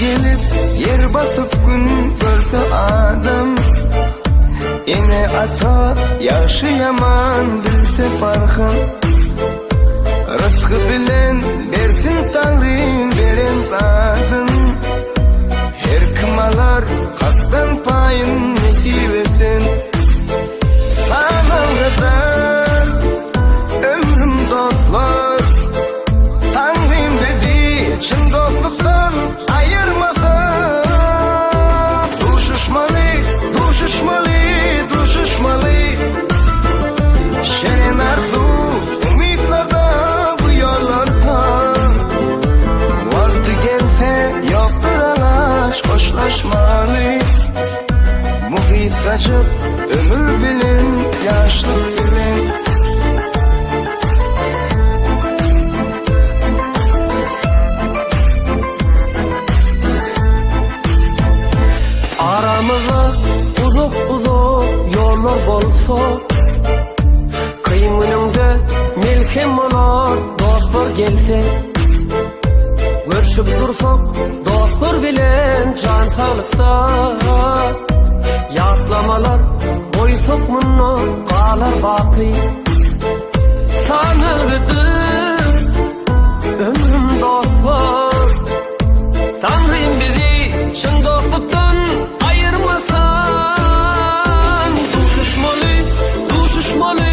gelip ýer basyp gün görse adam Ene-ata ýagşy-ýaman bilse parhyn Rysgy bilen bersin Taňrym beren zadyn Her kim alar Hakdan paýyn nesibesin Sanalgydyr ömrüm dostlar Taňrym bizi çyn dostlukdan aýyrmasyn Duşuşmaly, duşuşmaly, duşuşmaly Şirin arzuw umytlarda bu ýollarda Wagty gelse ýokdur alaç hoşlaşmaly Bu gysgajyk ömür bilen ýaşlyk bilen. Aramyzda uzak-uzak ýollar bolsa, Kyn günüňde melhem bolar dostlar gelse. Görşüp dursak dostlar bilen jan saglykda, Ýatlamalar goýsak munda galar baky. Sanalgydyr ömrüm dostlar, Taňrym bizi çyn dostlukdan aýyrmasyn. Duşuşmaly, duşuşmaly,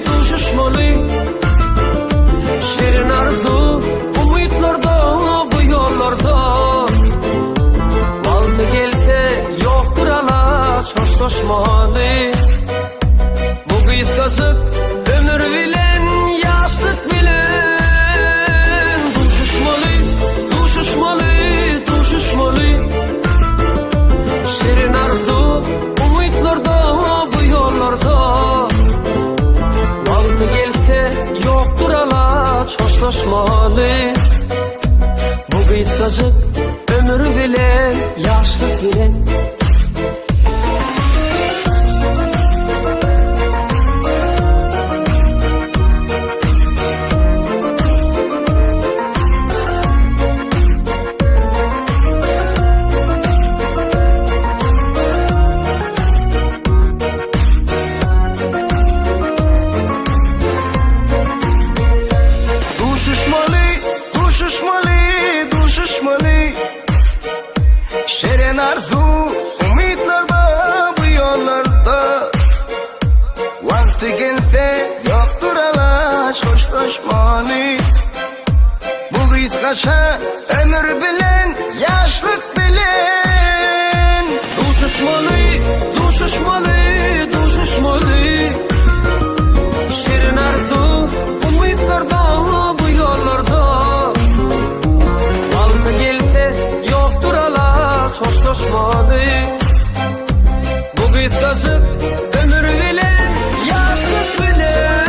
duşuşmaly. Şirin arzuw umytlarda bu ýollarda. Wagty gelse ýokdur alaç hoşlaşmaly. Bu gysgajyk ömür bilen ýaşlyk bilen duşuşmaly, duşuşmaly, duşuşmaly. Şirin arzuw umytlarda bu ýollarda. Wagty gelse ýokdur alaç hoşlaşmaly. Bu gysgajyk ömür bilen ýaşlyk bilen. Duşuşmaly, duşuşmaly, duşuşmaly Şirin arzuw umytlarda bu ýollarda Wagty gelse ýokdur alaç hoşlaşmaly Bu gysgaça ömür bilen ýaşlyk bilen Duşuşmaly, duşuşmaly, duşuşmaly Şirin arzuw umytlarda bu ýollarda Wagty gelse ýokdur alaç hoşlaşmaly Bu gysgajyk ömür bilen ýaşlyk bilen.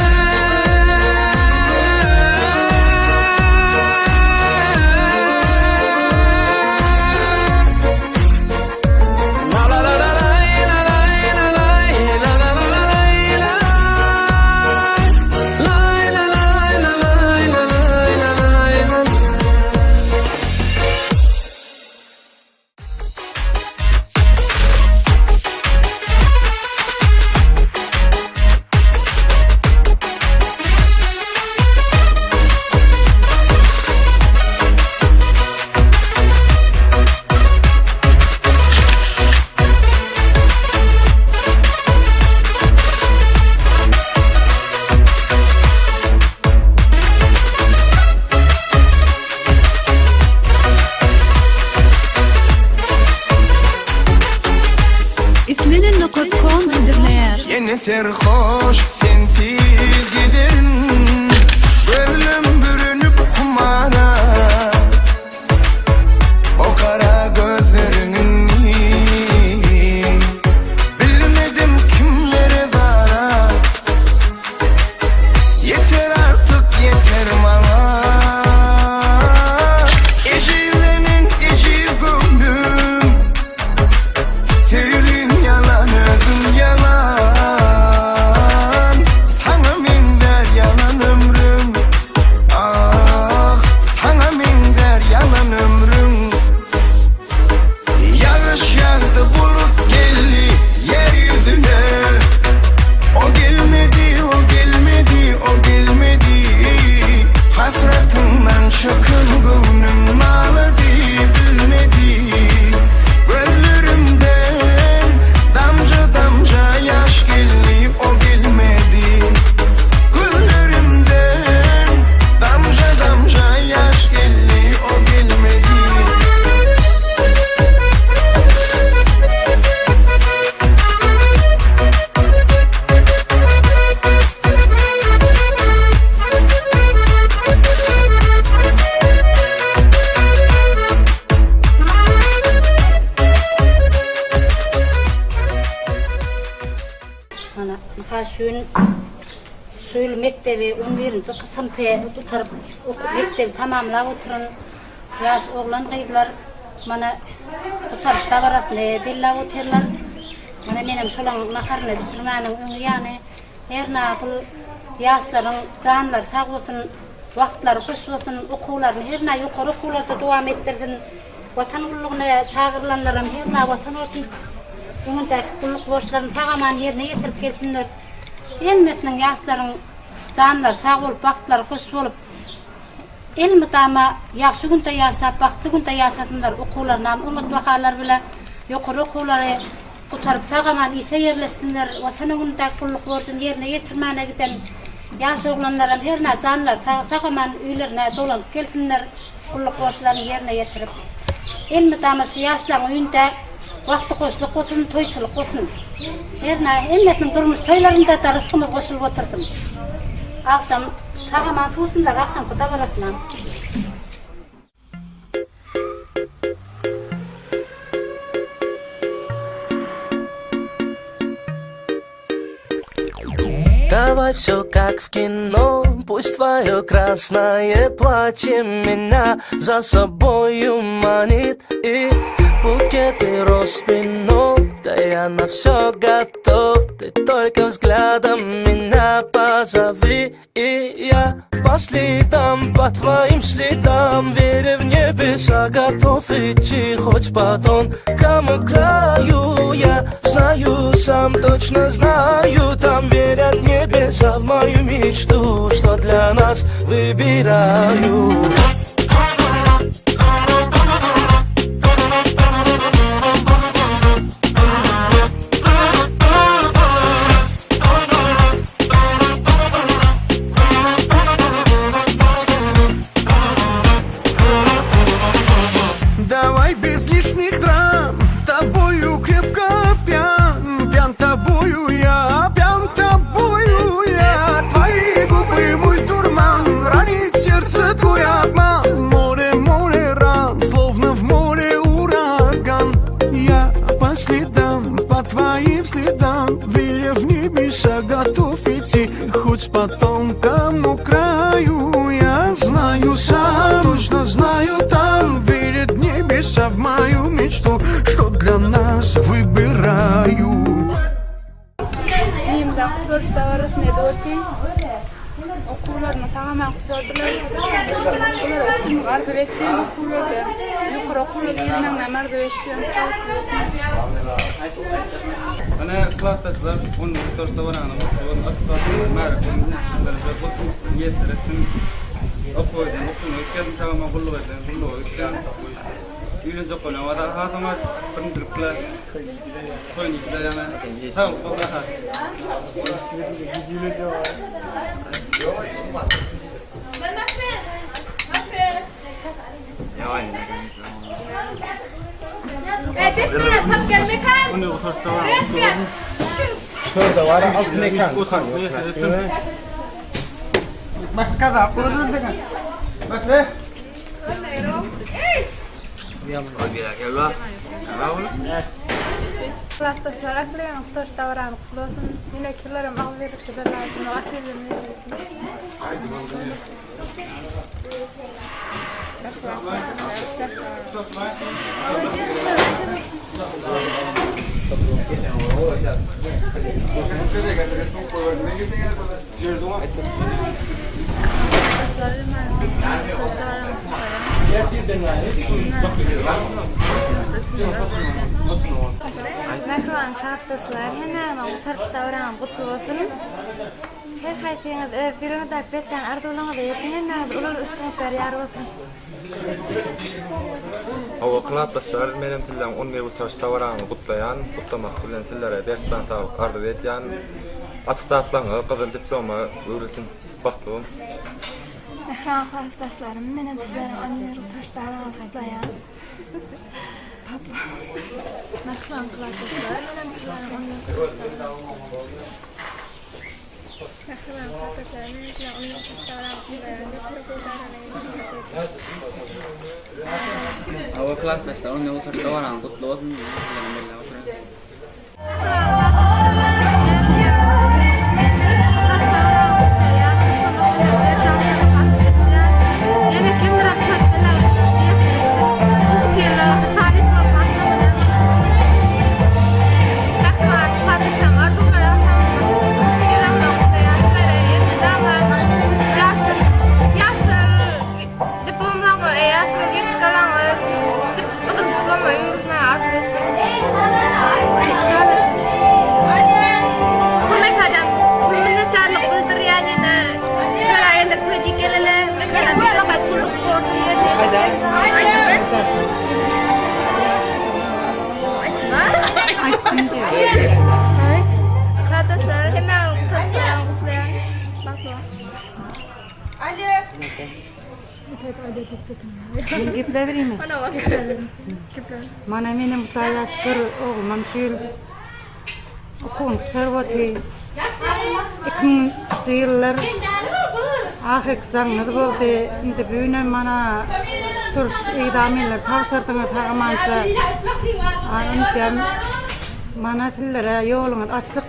Ynha şu gün şu ýyl mekdebi on birinji synpy gutaryp mekdebi tamamlap oturan ýaş oglan-gyzlar mana gutaryş dabarasyny belläp otyrlar. Mana menem şolaň naharyny bişirmäniň öňi ýany hernä bul ýaşlaryň janlary sag bolsun, wagtlary hoş bolsun, okuwlaryny hernä ýokary okuwlarda dowam etdirsin, Watan gullugyna çagyrylanlaram hernä Watan bolsun öňündäki gulluk borçlaryny sag-aman ýerine ýetirip gelsinler. Hemmesiniň ýaşlaryň janlary sag bolup, bagtlary hoş bolup, elmydama ýagşy günde ýaşap, bagtly günde ýaşasynlar, okuwlarynam oňat bahalar bile ýokary okuwlary gutaryp sag-aman işe ýerleşsinler, Watan öňündäki gulluk borjuny ýerine ýetirmäne giden ýaş oglanlaram hernä janlary sag, sag-aman öýlerine dolanyp gelsinler, gulluk borçlaryny ýerine ýetirip. Elmydama şu ýaşlaryň öýünde wagty hoşluk bolsun, toýçulyk bolsun. Hernä hemmesiniň durmuş toýlarynda-da rysgymyz goşulyp otursyn. Agşam sag-aman suwsunlar agşamky dabarasynam. Давай все как в кино, пусть твое красное платье меня за собою манит И букеты роз вино, да я на все готов Ты только взглядом меня позови И я по следам, по твоим следам Веря в небеса, готов идти хоть по тонкому краю Я знаю, сам точно знаю, там верят небеса в мою мечту Что для нас выбираю. Давай без лишних драм, тобою крепко пьян, пьян тобою я, пьян тобою я. Твои губы мой дурман, ранит сердце твой обман. Море, море ран, словно в море ураган. Я по следам, по твоим следам, веря в небеса, готов идти хоть по тонкому краю. Я знаю сам, точно знаю, там верят небеса в мою мечту, что для нас выбираю. Inimde gutaryş dabarasyny edip otyryn. Okuwlaryny sag-aman gutardylar. Olara üstünlik arzuw etýän okuwlarda. Ýokary okuwlara girmeginem arzuw etýän. Ine klasdaşlar, on gutaryş dabarany gutly bolsun, at bagtyňyz mübärek bolsun, sizlere gutly niýetler etsin. Okuw edýän okuwyna gitýän, sag-aman gulluk edýän gulluga gitýän. Öýlenjek bolýan wada hasyňyz birinjilik bilen toýuny ýene saglyk bol rahat. Klasdaşlar ähliňiziň gutaryş dabarany gutly bolsun. Ýeneki ýyllaram agzybirlikde bela etmek asylly etsin. Mähriban klasdaşlar, hemmäňiziň gutarys dabaraňyz gutly bolsun! Her haýsyňyz öz ýüregiňizdäki beslän arzuwlaryňyza ýetiň, hemmäňize uly-uly üstünlikler ýar bolsun! Hawa klasdaşlar, menem sizleň on bir gutarys dabaraňyzy gutlaýan, gutlamak bilen sizlere berk jan saglyk arzuw edýän. Attestaplaryňyz gyzyl diploma öwrülsin. Bagtly boluň. Mähriban klasdaşlarym, menem sizleriň on bir gutarys dabaraňyzy gutlaýan. Mähriban klasdaşlar, menem sizleriň on bir gutarys dabaraňyzy Mähriban klasdaşlar, menem sizleriň on bir gutarys dabaraňyzy gutlaýan. Hawa klasdaşlar, on bir gutarys dabaraňyz gutly bolsun. Men gepläbereyinmi? Mana menem Hudaýa şükür oglumam şu ýyl okuwyny gutaryp otyr. 2000-nji ýyllar ahyrky jaňyňyz boldy. Indi bu günem mana duruş ekzamenleri tabşyrdyňyz sag-amança. Indem mana sizlere ýoluňyz açyk.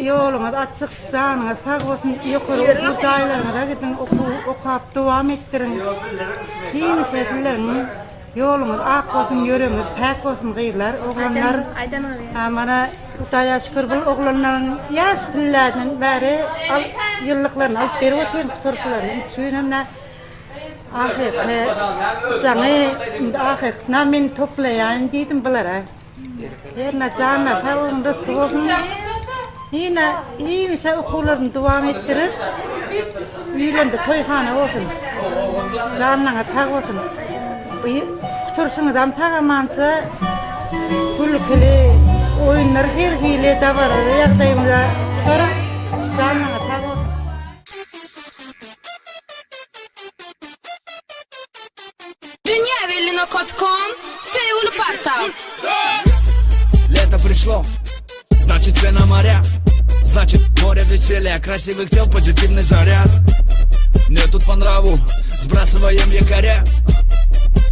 Ýoluňyz açyk, janyňyz sag bolsun, ýokary okuw jaýlaryňyza gidiň, okuw okap dowam etdiriň. Hemişe sizleriň ýoluňyz ak bolsun, ýüregiňiz päk bolsun gyzlar, oglanlar. Mana Hudaýa şükür bu oglanlaryň ýaş pilläden bäri ýyllyklaryny alyp berip otyryn gutarşylaryny. Üçinem ahyrky jaňy indi ahyrkysyna men toplaýaýyn diýdim bulara. Hernä janyna sag bolsun, rysgy bolsun. Ýene hemişe okuwlaryny dowam etdirip, öýlerinde toýhana bolsun. Janyňyz sag bolsun. Gutulyşyňyzam sag-amança gülküli oýunlar her hili dabaraly ýagdaýyňyza gutaryň. Janyňyz sag bolsun. Dünýä belli nokat kom söýgüli portal. Лето пришло, значит все на моря Значит море веселья, красивых тел, позитивный заряд Мне тут по нраву, сбрасываем якоря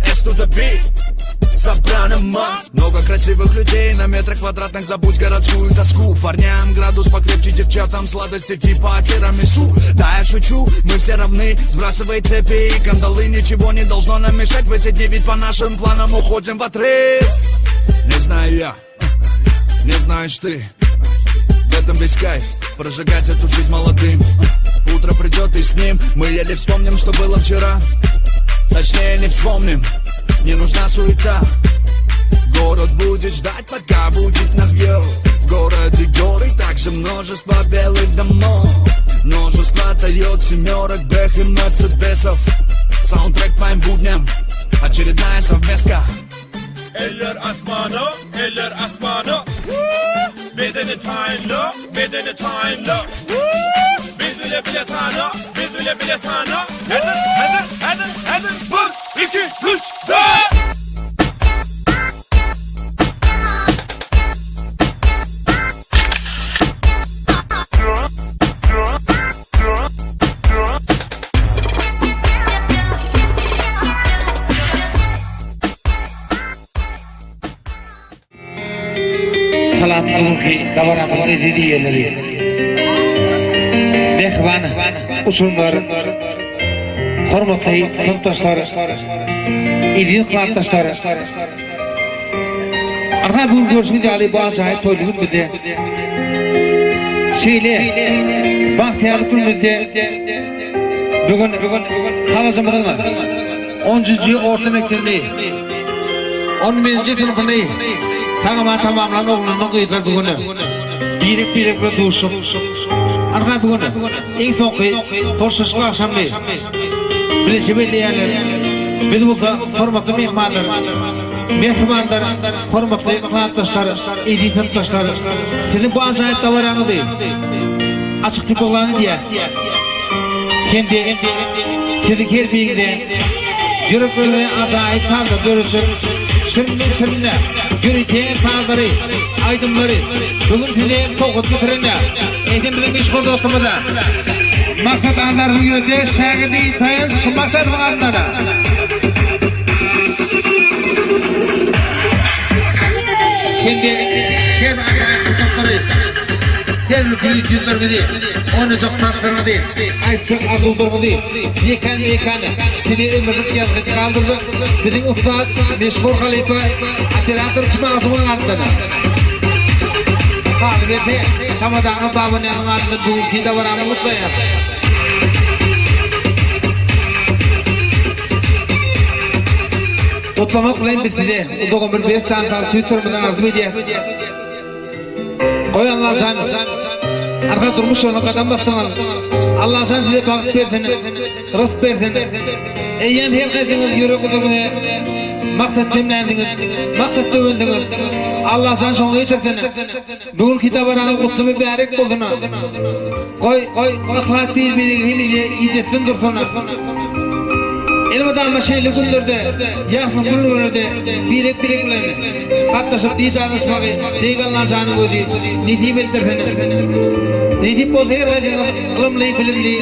S to the B, Сопрано Много красивых людей на метрах квадратных Забудь городскую тоску Парням градус покрепче, девчатам сладости типа тирамису Да, я шучу, мы все равны Сбрасывай цепи и кандалы Ничего не должно нам мешать в эти дни Ведь по нашим планам уходим в отрыв Не знаю я, не знаешь ты В этом весь кайф, прожигать эту жизнь молодым Утро придет и с ним мы еле вспомним, что было вчера Точнее не вспомним, не нужна суета Город будет ждать, пока будет навье В городе горы, также множество белых домов Множество Тойот, семерок, Бэх и Мерседесов Саундтрек твоим будням, очередная совместка Eller asmana, eller asmana Bedeni tayinli, bedeni tayinli Biz bile bile sana, biz bile bile sana Hazır, hazır, hazır, hazır Bir, iki, üç, dört Salam bu günki dabaramyzyň eziz eýeleri. Mähriban uçurymlar, hormatly synpdaşlar, eziz klasdaşlar. Ynha bu gün görşüňiz ýaly bu ajaýyp toýly günümizde şeýle bagtyýarlyk günümizde bu gün halajymyzyň onunjy orta mekdebini On birinji synpyny sag-aman tamamlan oglanlar gyzlar bu gün birek-birek bilen duşup, ynha bu gün iň soňky hoşlaşyk agşamyny bileje belleýärler. Biz bolsa hormatly myhmanlar, mähribanlar, hormatly klasdaşlar, eziz synpdaşlar, siziň bu ajaýyp dabaraňyzy açyk diýip yglan edýäs hem-de siziň her biriňize Ýüreklerde ajaýyp sazlar döretjek şirinden-şirine ýörite sazlary, aýdymlary bu gün size sowgat getirenä, eýsem biziň meşhur dostumyza, Maksat Annaryň ýörite şägirdi Taýanç Maksadowyň adyndan. Hem-de her bir ajaýyp pursatlary, her bir güýç ýüzleriňizi, oýnajak tanslaryňyzy, aýtjak arzuwlaryňyzy Mekan-mekan sizi ömürlik ýazgyt galdyrjak biziň ussat, meşhur halypa operator Çymagajygyň adyndan. Galyberse, Tamadanyň Babanýanyň adyndan bu günki dabarany gutlaýas. Gutlamak bilen biz size uzak ömür, berk jan saglyk tüýs ýüregimizden arzuw edýäs. Goý Allajan arka durmuş ýoluna gadam bassaňyz. Allajan size bagt bersin, rysk bersin. Eýýäm her haýsyňyz ýürek uzugyny maksat jemlänsiňiz, maksat döwensiňiz. Allajan şoňa ýetirsin. Bu günki dabaraňyz gutly mübärek bolsun. Goý, yhlas bir-biriňizi hemişe. netijesini dursana. Elmydama şeýle günlerde, ýagşylykly günlerde birek-birek bilen gatnaşyp didarlaşmagy Beýik Allajanyň özi nesip etdirsin. Nesip bolsa her haýsyňyz ylymly, bilimli,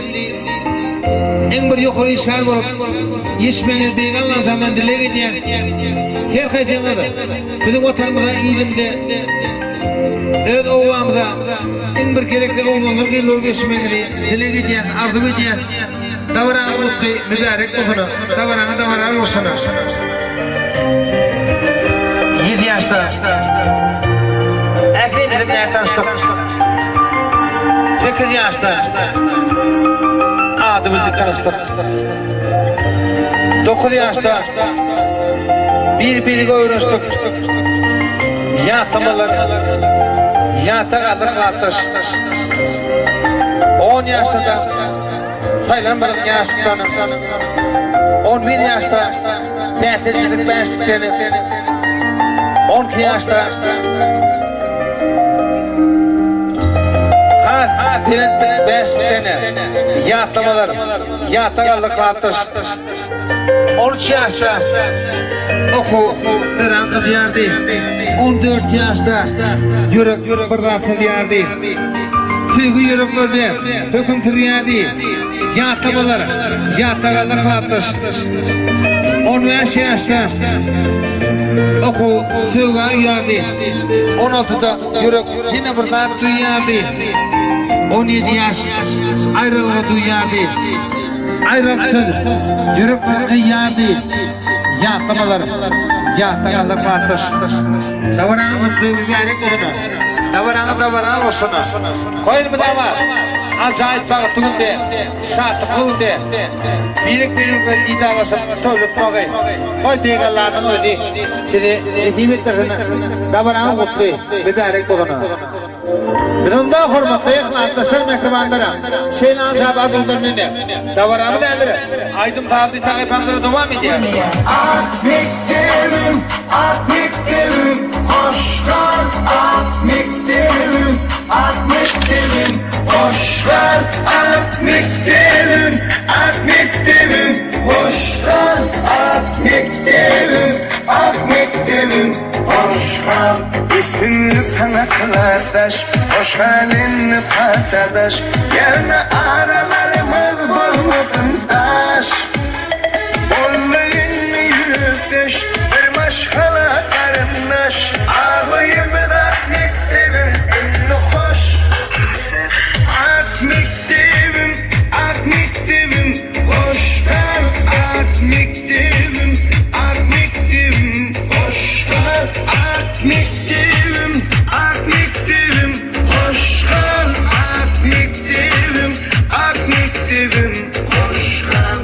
iň bir ýokary işgär bolup ýetişmegiňizi Beýik Allajandan dileg edýän. Her haýsyňyz biziň Watanymyza, ilimize, öz obamyza iň bir gerekli oglanlar, gyzlar bolup ýetişmegiňizi dileg edýän, arzuw edýän. Dabaraňyz gutly, mübärek bolsun! Dabaraňyz dabaraly bolsun! Ýedi ýaşda ählimiz bilen tanyşdyk. 8 ýaşda ady bildik tanyşdyk. 9 ýaşda bir-birige öwrenişdik. Ýatlamalar ýatda galdy klasdaş. 10 ýaşda-da saýlanmadyk ýaşlykdan, 11 ýaşda bäsleşmedik bäşlikden, 12 ýaşda has belent bäşlikden ýatlamalar ýatda galdy klasdaş. 13 ýaşda okuw örän gyzýardy. 14 ýaşda ýürek bir zat syzýardy. Söýgi ýüreklerde höküm sürýärdi. Ýatlamalar ýatda galdy klasdaş. 15 ýaşda okuw söýgä uýardy. 16-da ýürek ýene bir zat duýýardy. 17 ýaş aýralygy duýýardy. Aýralyk söz ýürekleri gyýýardy. Ýatlamalar ýatda galdy klasdaş. Dabaraňyz gutly mübärek bolsun. Dabaraňyz dabara bolsun. Toý elmydama ajaýyp bagtly günde, şatlykly günde birek-birek bilen didarlaşyp toýlaşmagy Toý Pygamberiniň özi size nesip etdirsin. Dabaraňyz gutly mübärek bolsun. Biz onda hormatly yhlasdaşlar mähribanlara şeýle ajaýyp arzuwlar bilen dabaramyz häzir aýdym-sazly sahypamyzda dowam edýär. Ak mekdebim, ak mekdebim, hoş gal, ak mekdebim, ak mekdebim, hoş gal, ak mekdebim, ak mekdebim, hoş gal, ak mekdebim, ak mekdebim, hoş gal. Üstünlik saňa klasdaş, hoş gal indi partadaş, Ýöne aralarymyz bolmasyn daş. Boldy indi ýürekdeş, bir maşgala garyndaş, Agyýymyz ak mekdebim indi hoş. Ak mekdebim, ak mekdebim, hoş gal, Ak mekdebim, ak mekdebim, hoş gal, Ak mekdebim, ak mekdebim, hoş gal, Ak mekdebim, ak mekdebim, hoş gal.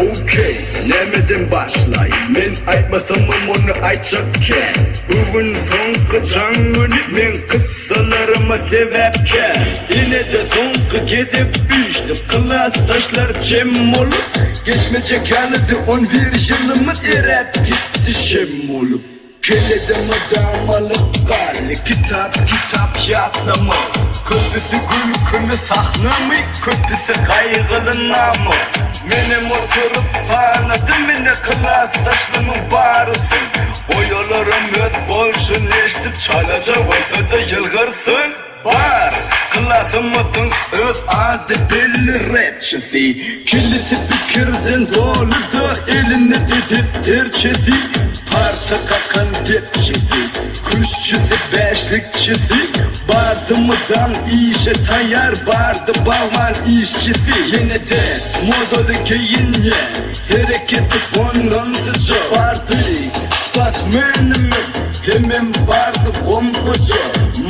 Okey, nämeden başlaýyn? Men aýtmasamam ony aýtjak kän. Bu gün soňky jaň güni meň kyssalaryma sebäpkär. Ine-de soňky gezek üýşdük klasdaşlar jem bolup. Geçmejek ýalydy on bir ýylymyz eräp gitdi şem bolup. Kelede mydamalyk garly kitap kitap ýatlama Köpüsi gülküli sahnamy köpüsi gaýgyly nama Menem oturyp sanadym ine klasdaşlamyň barysyn Goý olaram öz bolşun eşdip çalaja bolsada ýylgyrsyn. Bar, klasymyzyň öz ady belli repçisi, Kellesi pikirden doludy, elinde-de depderçesi, Parta kakan depçisi, küştçüsi, bäşlikçisi, Bardy mydam işe taýýar, bardy bagban işçisi, Ýene-de modaly geýinýän, hereketi gonamsyja, Bardy sportsmenimiz, Hemem bardy gompuja,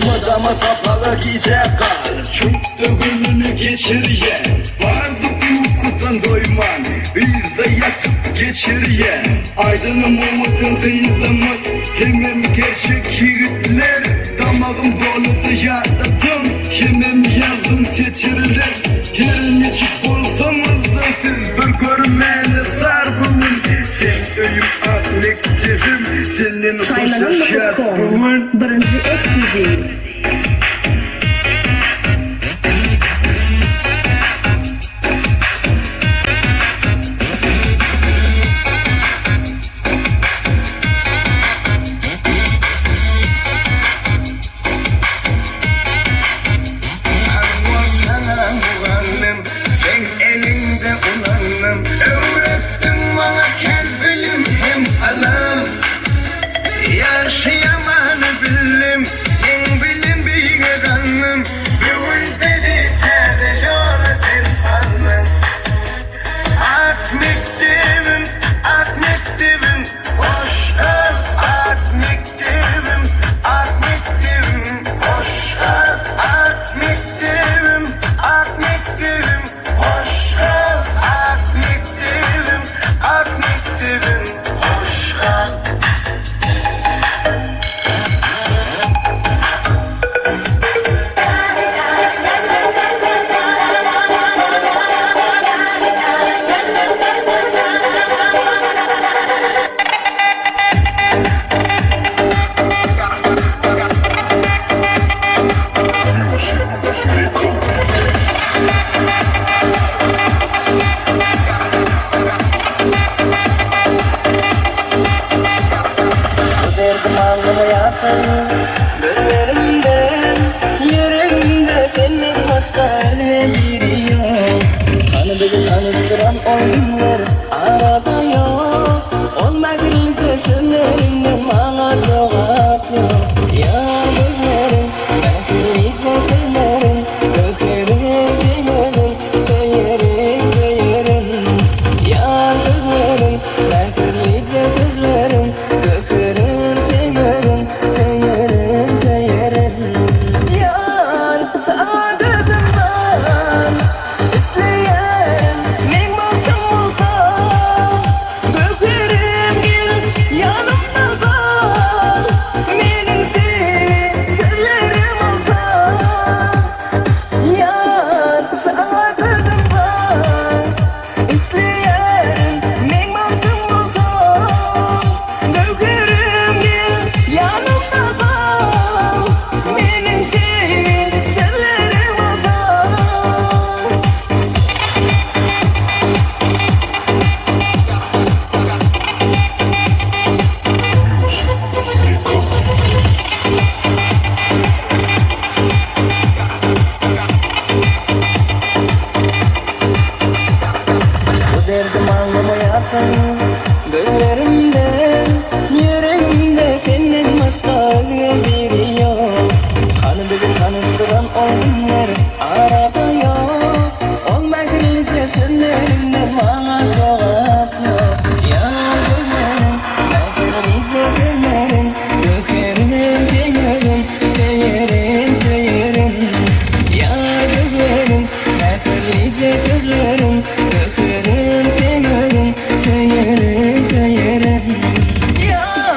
Mydama sapaga gijä galyp, Çökde gününi geçirýän. Bardy ukudan doýman, Yzda ýatyp geçirýän. Aýdynym owadan gyzymyz, Hemem gerçek ýigitler. Damagym doludy ýatladym, Hemem ýazdym setirler. Her niçik bolsaňyzda siz bir görmäne zar bu gün. Seň öýüň ak mekdebim, Senden hoşlaşýas bu gün. Birinji ekskluziw. tanyşdyran ol günler arada ýok. Ol mähirlije sözleriňden maňa jogap ýok. Ýar gözleriň, mähirlije sözleriň, Göherim sen özüň, söýerin, söýerin. Ýar gözleriň, mähirlije sözleriň, Göherim sen özüň, söýerin, söýerin. Ýar, saňa gözüm bar, Isleýärin, meň bagtym bolsaň. Göherim gel, ýanymda gal, Meniň seni sözlerim bolsaň. Ýar, saňa gözüm bar, Isleýärin, meň bagtym bolsaň. Göwherim gel, ýanymda gal, Meniň seni sözlerim bolsaň. Bu derdim aňlamaýarsyň Gözlerimde, ýüregimde senden başga özge biri ýok. Hany bizi tanyşdyran ol günler arada ýok. Ol mähirlije sözleriňden maňa jogap ýok. Ýar gözleriň, mähirlije sözleriň, Göherim sen özüň, söýerin, söýerin. Ýar gözleriň, mähirlije sözleriň, Göherim sen özüň, söýerin, söýerin. Ýar.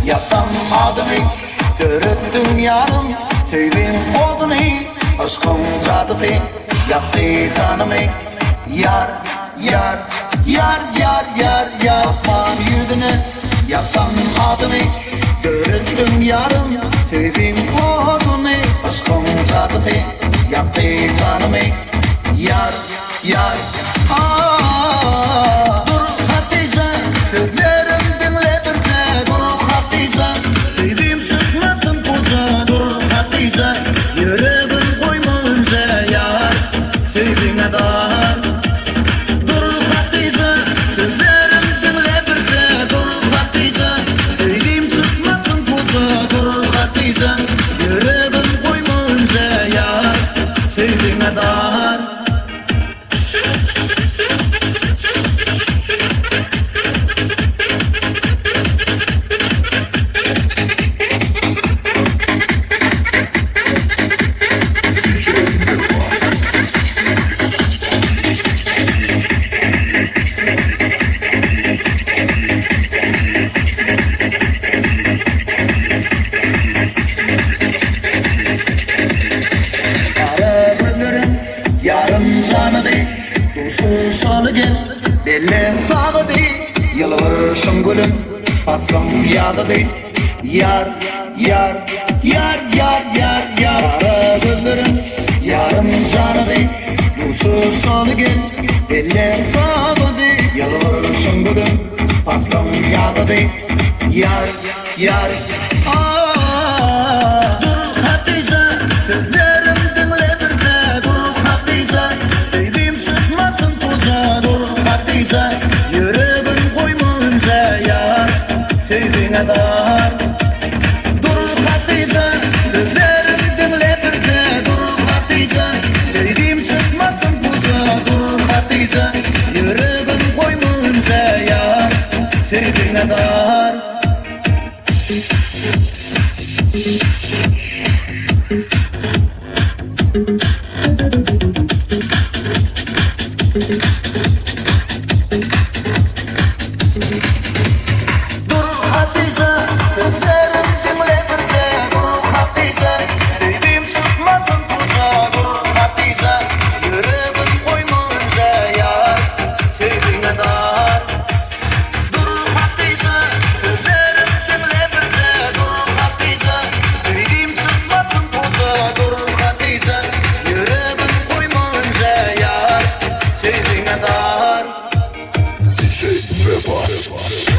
Ýazsam adyňy, döretdiň ýarym Söýgiň oduny, yşkyň jadysy Ýakdy janymy, ýar, ýar, ýar, ýar, ýar, ýar Asman ýüzüne ýazsam adyňy, döretdiň ýarym Söýgiň oduny, yşkyň jadysy Ýakdy janymy, ýar, ýar, ah Dur Hatyja, sözlerim diňle birje Dur Hatyja, söýgim çykmasyn puja Dur Hatyja, ýüregim goýma ünje Ýar, söýgiňe zar Dur Hatyja, sözlerim diňle birje Dur Hatyja, söýgim çykmasyn puja Dur Hatyja, ýüregim goýma ünje Ýar, söýgiňe zar. Gara gözleriň ýarym janydy, Duşuşaly gel, bellen sagady, Ýylgyryşyň gülüm, paslyň ýazydy. Ýar, ýar, ýar, ýar, ýar, ýar. Gara gözleriň ýarym janydy, Duşuşaly gel, bellen sagady, Ýylgyryşyň gülüm, paslyň ýazydy. Ýar, ýar, ah. Dur Hatyja, sözlerim diňle birje, Dur Hatyja, söýgim çykmasyn puja, Dur Hatyja, ýüregim goýma ünjä, Ýar, söýgiňe zar. Dur Hatyja, sözlerim diňle birje, Dur Hatyja, söýgim çykmasyn puja, Dur Hatyja, ýüregim goýma ünjä, Ýar, söýgiňe zar. Dur Hatyja, sözlerim diňle birje, Dur Hatyja, söýgim çykmasyn puja, Dur Hatyja, ýüregim goýma ünjä, Ýar, söýgiňe zar. Dur Hatyja, sözlerim diňle birje, Dur Hatyja, söýgim çykmasyn puja, Dur Hatyja, ýüregim goýma ünjä, Ýar, söýgiňe zar. Three, two, one, jump.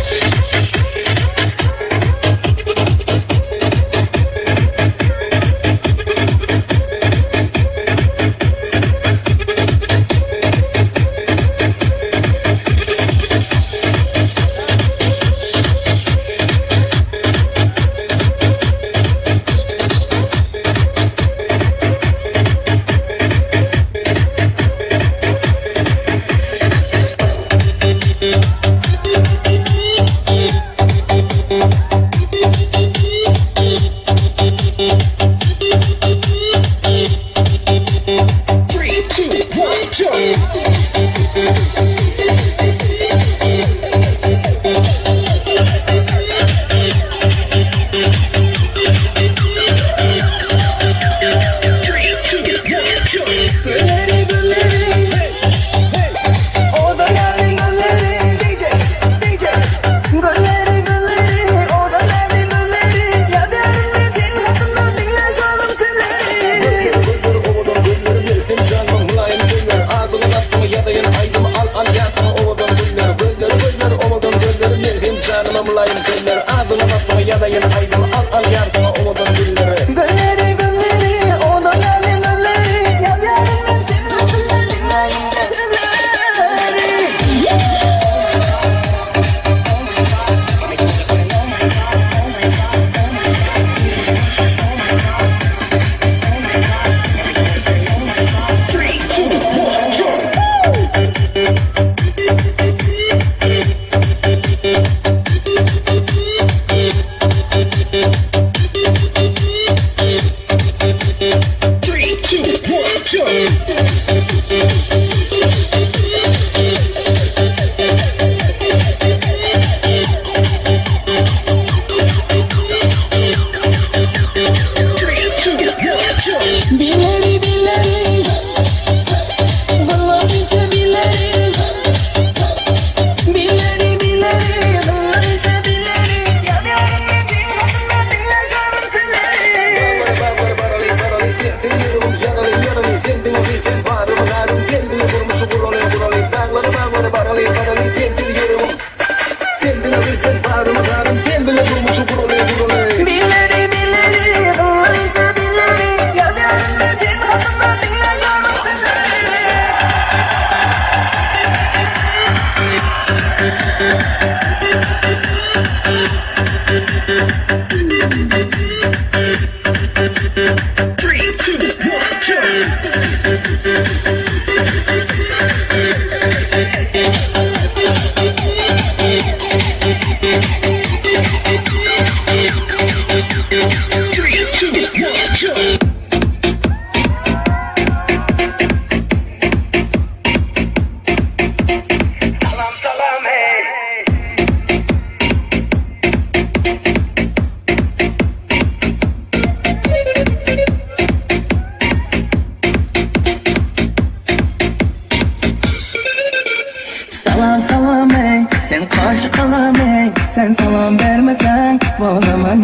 Three, two, one, jump. Gülleri gülleri hey hey O da yarın gülleri DJ DJ Gülleri gülleri o da yarın gülleri Ya derin senin hakkında dinle canım külleri Gülleri gülleri o da yarın gülleri Ya derin senin hakkında dinle külleri. Three, two, one, jump.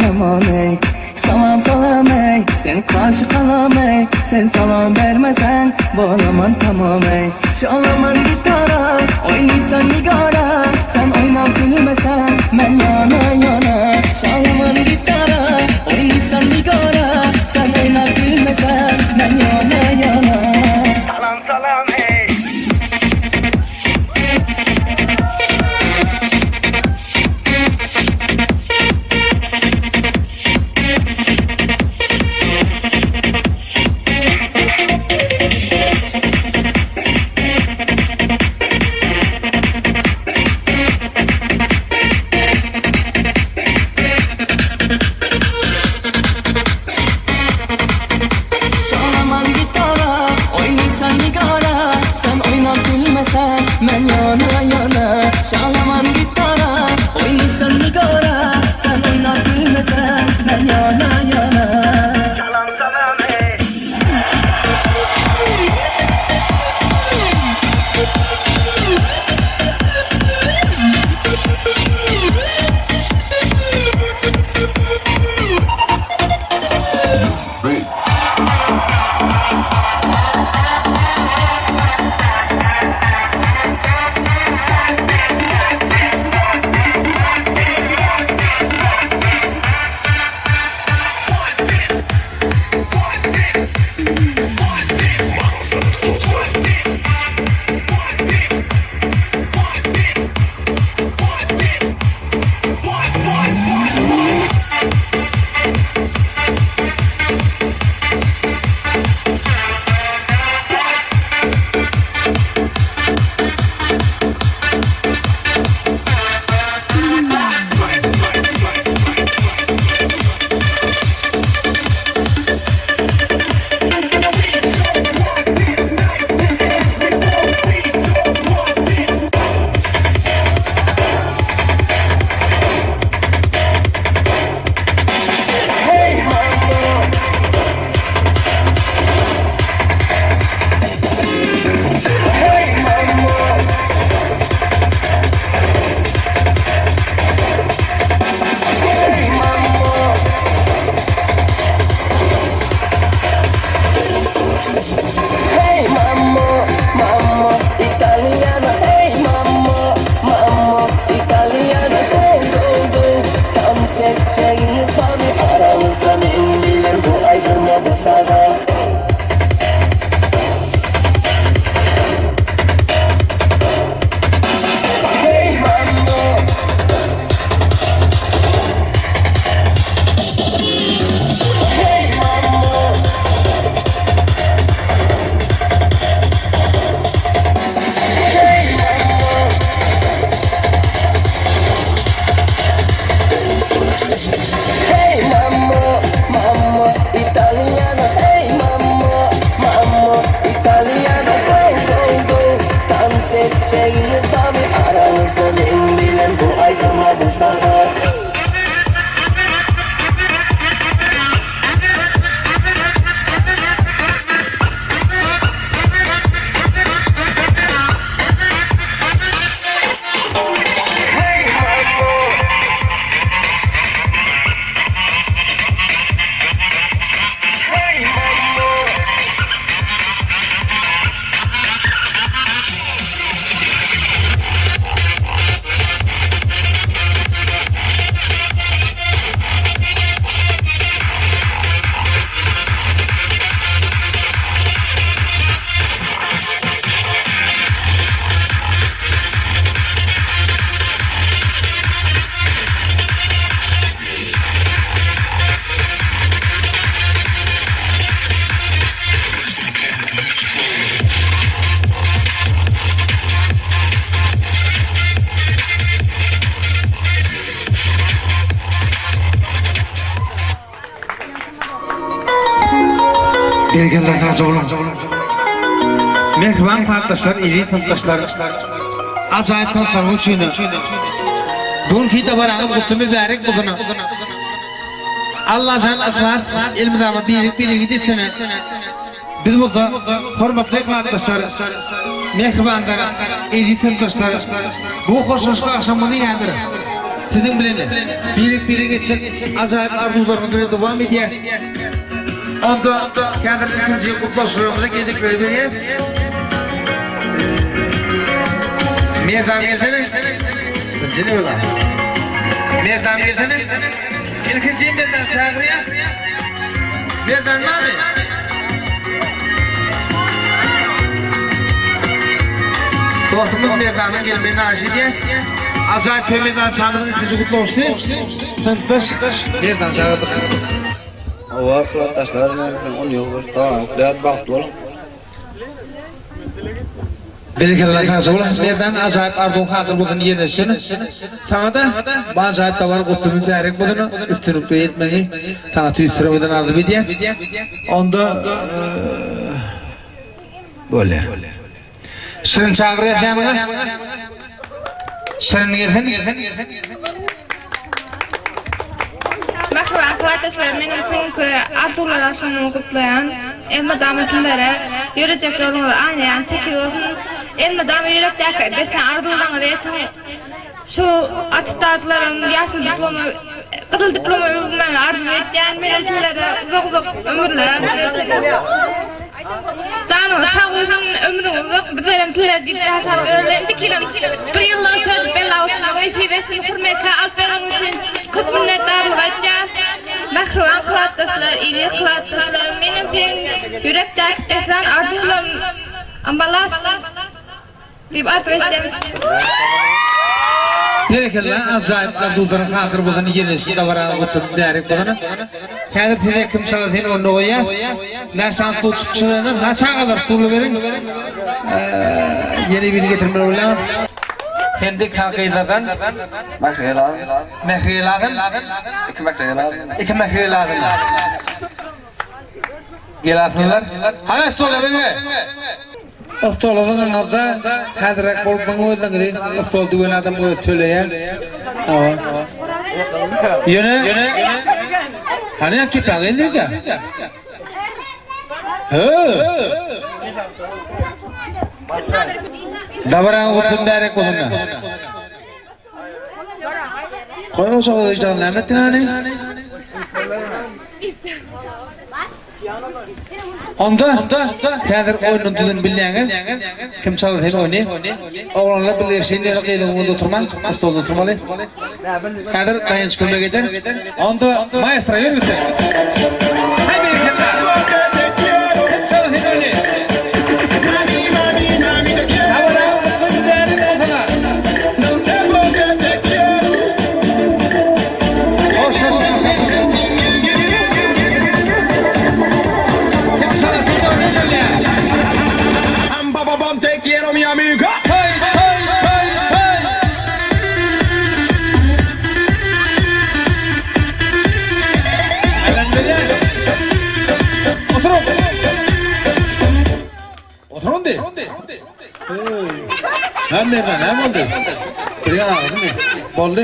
ýaman eý. Salam salam eý, sen kaşy galam eý, Sen salam bermeseň, bolaman tamam eý. Çalaman gitara, oýnysan nigara, Sen oýnap gülmeseň, men ýana ýana. Çalaman gitara, oýnysan nigara, Sen oýnap gülmeseň, men ýana ýana. Salam salam eý. Çalaman gitara, oýnysan nigara, Sen oýnap gülmeseň, men ýana ýana. Çalaman gitara, oýnysan nigara, Sen oýnap gülmeseň, men ýana ýana. Salam salam eý. Hey mamma, mamma italiana, hey mamma, mamma italiana, go go go. Dans etjegini tabi araňyzda men bilen bu aýdyma bu saza. Hey mamma. Hey mamma. Hey mamma. Hey mamma, mamma italiana, hey mamma, mamma italiana, go go go. Dans etjegini tabi araňyzda men bilen bu aýdyma bu saza. Hey mamma. Hey mamma. Berekella sagja boluň. Mähriban klasdaşlar, eziz synpdaşlar. Ajaýyp tanslaryňyz üçin bu günki dabaraňyz gutly mübärek bolsun. Allajan yhlas elmydama birek-biregi etsin. Biz bolsa hormatly klasdaşlar, mähribanlar, eziz synpdaşlar bu hoşlaşyk agşamyny häzir. siziň bilen birek-birege etjek ajaýyp arzuwlarymyz bilen dowam edýär. Onda häzir ilkinji gutlaşlarymyza gezekleri berýäs. Merdan gelsene. Birinji nöwba. Merdan gelsene. Ilkinji Merdan çagyrýas. Merdan barmy? Dostumyz Merdanyň gelmegini arzuw edýäs. Ajaýyp toý meýdançamyzyň ilkinji gutlagçysy synpdaş Merdan çagyrdyk. Hawa, suratdaşlar, men siziň on ýyl bir doganyňyz, bagtly boluň. Berekella sagja bol Merdan ajaýyp arzuwyň hasyl bolsun ýerine düşsün saňada bu ajaýyp dabara gutly mübärek bolsun üstünlikli ýetmegi saňa tüýs ýüregimden arzuw edýän onda bolýa Şirin çagyrýas ýanyňa Şirin gelsin. Mähriban klasdaşlarym meniň soňky arzuwlar agşamymy gutlaýan. Elmydama sizlere ýörejek ýoluňyz aýna ýaly tekiz bolsun. Elmydama ýürekdäki beslän arzuwlaryňyza ýetiň. Şu attestaatlarym ýaşyl diploma gyzyl diploma öwürmegi arzuw etýän. Menem sizlere uzak-uzak ömürler arzuw etýän. Janyňyz sag bolsun, ömrüňiz uzak, bizlerem sizler diýip ýaşap ýöreli. Indiki ýylam bir ýyllygy şöyle bella oturmak nesip etsin. Hürmetli alyp bereniň üçin köp minnetdarlyk aýtýan. Mähriban klasdaşlar, eziz klasdaşlar, menem siziň ýürekdäki beslan arzuwlarym amala aşsyn. Diýip arzuw etýän. Berekella ajaýyp arzuwlaryň hasyl bolsun ýeňişli dabaraňyz gutly mübärek bolsun. Häzir size kim çalar sen onda goýýas. Näçe sany stol çykyşyna ha çagalar stully beriň. Ýene birini getirmeli bolýar. Hem-de gyzlardan Mähri lazym. Mähri lazym. Iki mähri lazym. Iki mähri lazym. Gelasynlar. Hana stola beriň. Stola zyňyňyzda häzirräk bolup zyňyp özüňizi stol düwen adam özi töleýär. Hawa. Ýöne Hany ýa kepäň elinde. Hö. Dabaraňyz gutly mübärek bolsun. Goý oşa goýjagyny näme etdiň hany? Onda häzir oýnuň düzüni bilýäňiz. Kim çalar hem oýny. Oglanlar birleşsin ýa gyzyň öňünde oturmaň, stolda oturmaly. Häzir Daýanç kömek eder. Onda maestro ýör gitsin. Haý berekella. Kim çalar hem oýny. Oturun di. Näme Merdan, näme boldy? Bir ýan agyrdymy? Boldy.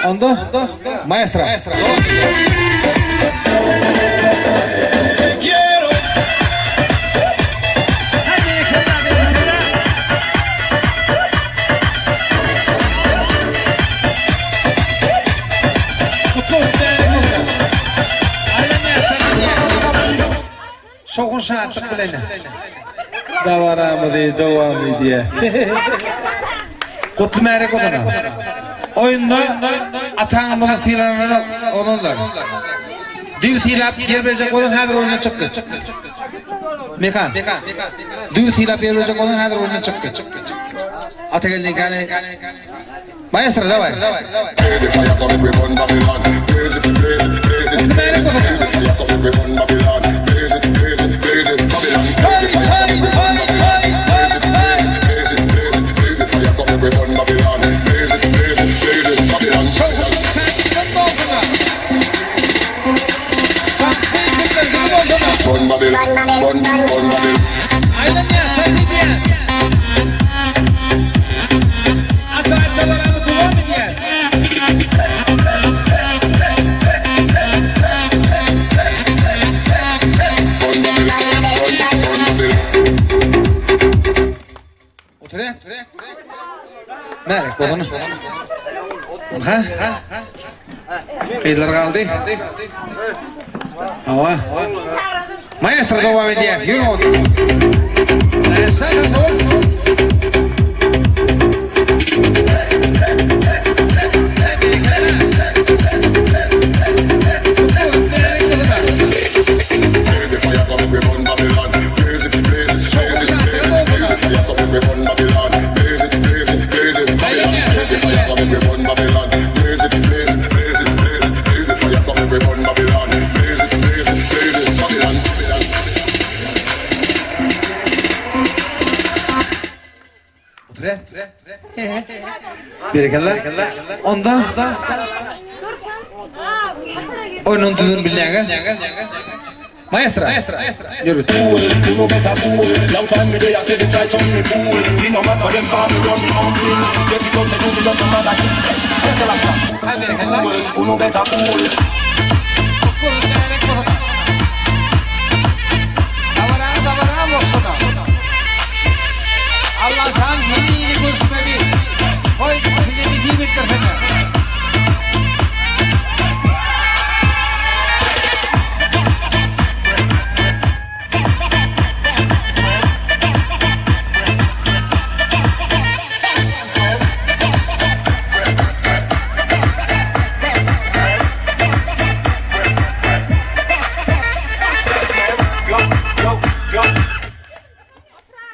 Onda maestro. Şowhun şatlyk bilen dabaramyzy dowam edýär. Gutly märek odana. Oýunda ataňyzy sylananok oglanlar. Düw sylap ýer berjek bolan häzir oýundan çykdy. Mekan. Düw sylap ýer berjek bolan häzir oýundan çykdy. Atageldi kany. Maestro daway. Aýlanýar, toý edýär. Ajaýyp dabaramy dowam edýär. Otur. Märek bolsun. Anha. Gyzlar galdy. Hawa. Maestro dowam edýär. Ýör otur. Berekella. Onda oýnuň düzgünini bilýäňiz. Maestro. Ýör.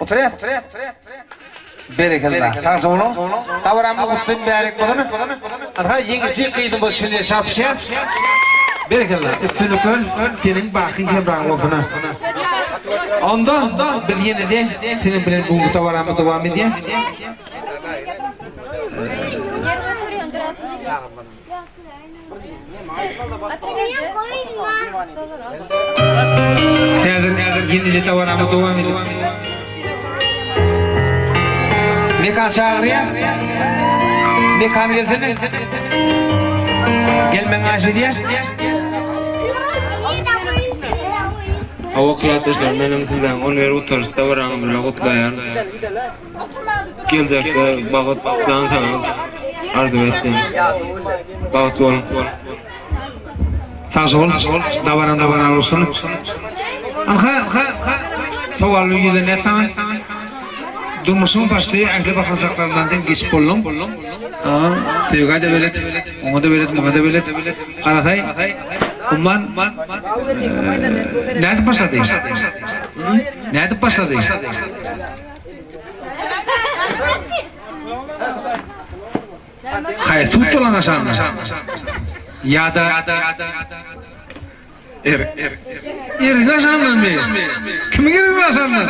Oturýar. Berekella. Sagja boluň. Dabaramyz gutly mübärek bolsun. Ynha ýeňiji gyzymyz şeýle çarpyşýar. Berekella. Üstünlikler seniň baky hemraň bolsun. Onda biz ýene-de siziň bilen bu günki dabaramyzy dowam edýär. Häzir ýene-de dabaramyz dowam edip. Mekan çagyrýar. Mekan gelsene. Gelmeň aş edýär. Hawa klasdaşlar menem sizleň on bir gutaryş dabaraňyz bilen gutlaýan. Geljekde bagyt jan saglyk arzuw etýän. Bagt boluň. Sag bol, dabaraň dabara bolsun. Anha, sowally ýüzlenýär saňa. Durmuşyň başly ähli basgançaklaryndan sen geçip bolduň. Söýgä-de belet, oňa-da belet, muňa-da belet. Garasaý, umman nädip başlady? Nädip başlady? Haýsy tutdulan aşanda? Ýa-da Er, er. Eriň aşandanmy? Kimiň erigini aşandan?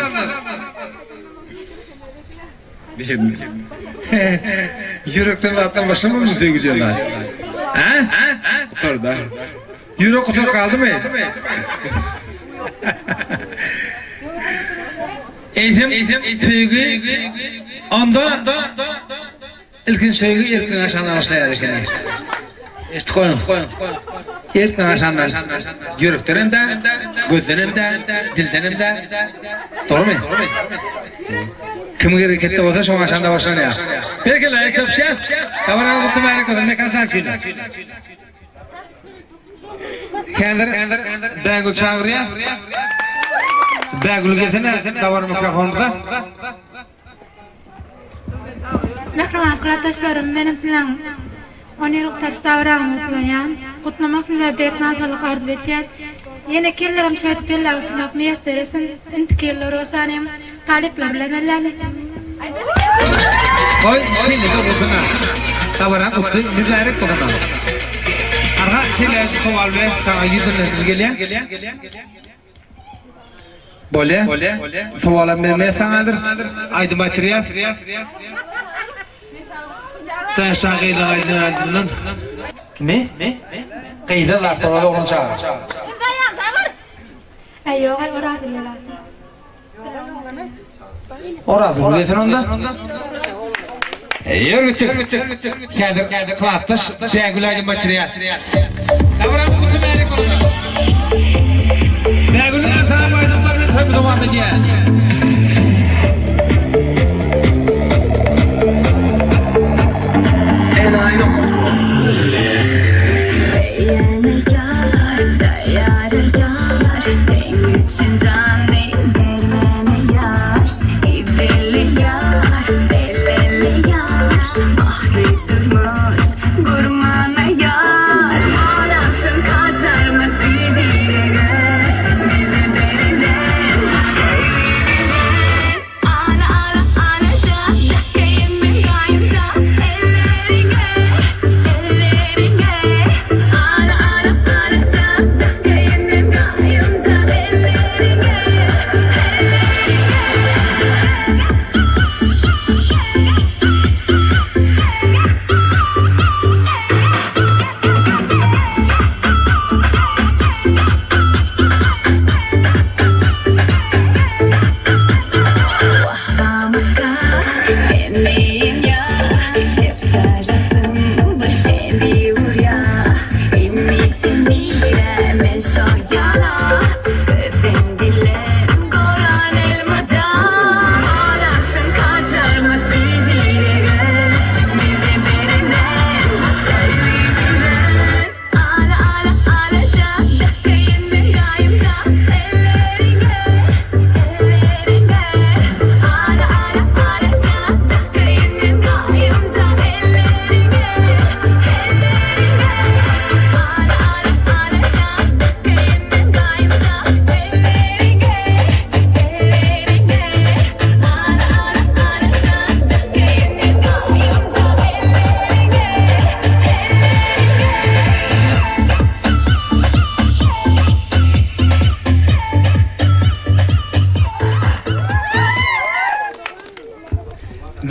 Ýürekden zatdan başlamamy söýgi jela? Hä? Gutarda. Ýürek gutar galdymy? Eýsem söýgi onda ilkinji söýgi erkiň aşandan başlaýar ekeni. Eşitip goýuň. Erkiň aşandan ýürekden hem däl, gözden hem däl, dilden hem däl. Dogrymy? Kimiň hereketde bolsa şoň aşanda başlanýar. Berekella, el çarpyşýar. Dabaraňyz gutly mübärek bolsun, Mekan Şaçyny. Häzir Bägül çagyrýar. Bägül gelsene dabara mikrofonymyza. Mähriban klasdaşlarym menem siziň on ýyllyk tanyş dabaraňyzy gutlaýan. Gutlamak size berk jan saglyk arzuw etýän. Ýene kellerim şeýdip belläp oturmak miýesser etsin. Indiki ýylda Rosanyň talyplar bilen belläli. Goý, şeýle-de bolsun-a. Dabaraň gutly mübärek bolsun-a. Arha, şeýle sowal bilen saňa ýüzlenesiz gelýär. Bolýa. Sowalam bermeýär saňa häzir. Aýdym aýtyrýas. Täşan gyzyň aýdýan aýdymyndan. Kimi? Gyza zat bolmaz oglan çaga. Äý ýok-aý Orazgül ýalasy. Orazgül gelsin onda. Ýör gitdik. Häzir klasdaş Bägül aýdym aýtyrýar. Dabaraň gutly bärek bolsun. Bägülüň ajaýyp aýdymlary bilen toýumyz dowam edýär.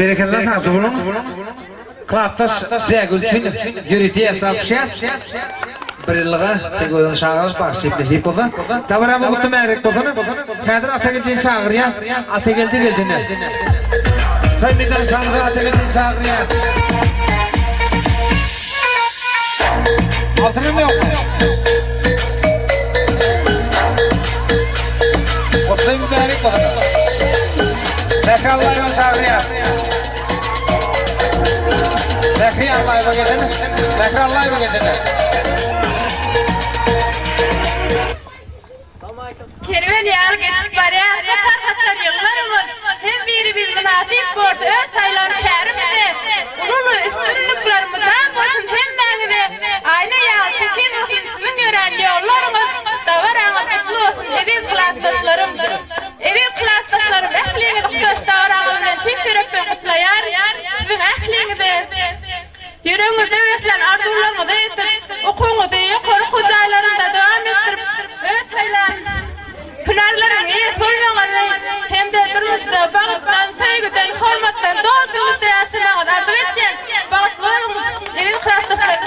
Berekella sagja boluň. Klasdaş Jägül üçin ýörite ýaşap düşýär. Bir ýyllyga seň özüň çagyryş bagşy diýip nesip bolsa. Dabaramyz gutly mährek bolsun. Häzir Atageldini çagyrýar. Atageldi geldine. Toý meýdançamyza Atageldini çagyrýar. Altynam ýokmy? Gutly mübärek bolsun. Mähri Allaýewa çagyrýar. Mähri Allaýewa gelene. Mähri Allaýewa gelene. Kerwen ýaly geçip barýar hatar-hatar ýyllarymyz, Her birimiz mynasyp bordy öz saýlan kärimize. Uly-uly üstünlikler mydam bolsun hemmäňize, Aýna ýaly tekiz bolsun siziň ýörän ýollaryňyz, Dabaraňyz gutly bolsun eziz klasdaşlarym! Eziz klasdaşlarym ähliňizi gutaş dabaraňyz bilen tüýs ýürekden gutlaýaryn. Siziň ähliňize Ýüregiňizde beslän arzuwlaryňyza ýetip, okuwyňyzy ýokary okuw jaýlarynda dowam etdirip, öz saýlan hünärleriňiň eýesi bolmagyňyzy hem-de durmuşda bagtdan, söýgüden, hormatdan doly durmuşda ýaşamagyňyzy arzuw etýän. Bagtly boluň, eziz klasdaşlar!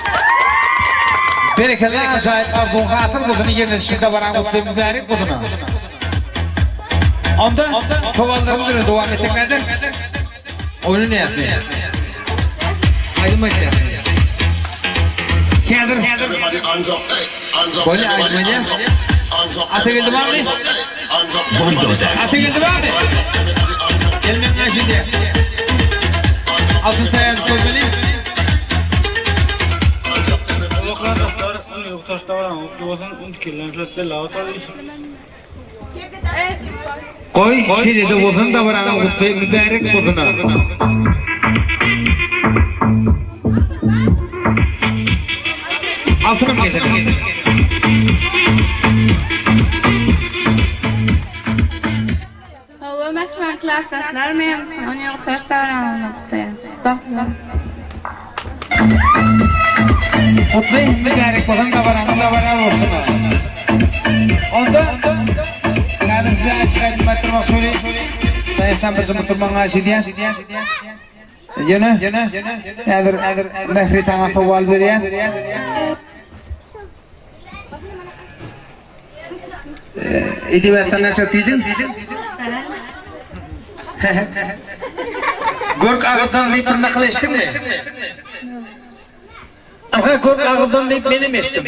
Berekella ajaýyp arzuwyň hasyl bolsun ýerine düşen dabaraň gutly mübärek bolsun. Onda sowallarymyz bilen dowam etsek näder? Oýny nätdi? Aýdym aýtýar. Häzir Bolýa aýdym aýdýar. Atageldi barmy? Atageldi barmy? Gelmeň näşindi. Altyn taýýarlyk görmeli. Dostlar, indi gutaş dabaraňyz gutly bolsun. Untkillen şöyle bella otar iş. Goý, şeýle-de bolsun dabaraňyz gutly mübärek bolsun! Altynam getir. Hawa mähriban klasdaşlar men on ýyl gutaş dabaraňyzy gutlaýan. Bagtly boluň. Gutly mübärek bolsun dabaraňyz dabara bolsun. Onda häzir size açyk aýdyp aýtdyrmak şöyle Daýaşan bir jymy turmagyňy haýyş edýän. Ýöne häzir Mähri saňa sowal berýän. Edebiýatdan näçe diýdiň? Görk agyzdan diýip bir nakyl eşitdiňmi? Ynha görk agyzdan diýip menem eşitdim.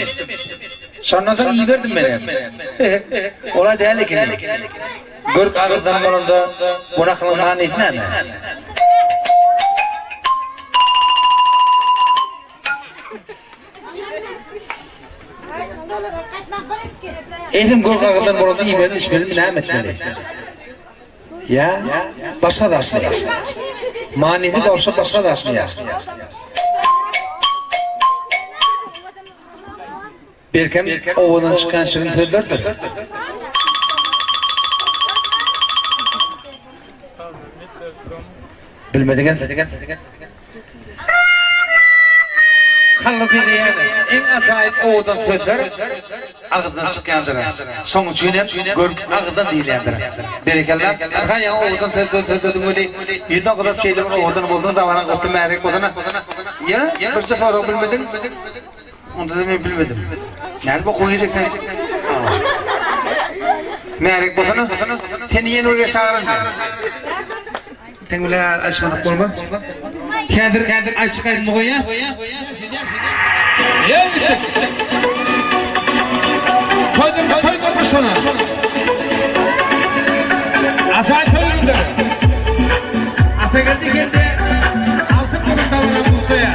Şondan soň iberdim menem. Ola däl ekeni. Görk agyzdan bolanda bu nakylyň manysy näme? Eýsem gol gagyrdan bolanda iýmeli içmelimi näme etmeli? Ýa başga zatmy? Manysy bolsa başga zatmy ýa? Belkem owadan çykýan şirin sözlerdir. Bilmediňem. Kalby bezeýän iň ajaýyp owadan sözler agyzdan çykýandyr. Şoň üçin hem görk agyzdan diýilýändir. Berekella. Ynha ýaňy owadan sözler sözlediň weli, ýüzüne gyzyp şeýle bir owadan bolduň, dabaraň gutly märek bolsun. Ýöne birje sorag bilmediň. Onda-da men bilmedim. Nädip okuwa girjek sen? Märek bolsana. Seni ýene bir gezek çagyraryn. Sen bilen aýtmadyk bolmaz. Häzir aýtjak aýdymy goýýan. Ýer gitdik. Toýdurma, toýdurma şony. Ajaýyp toý günleri. Atageldi geldi. Altyn bolan dabarany gutlaýar.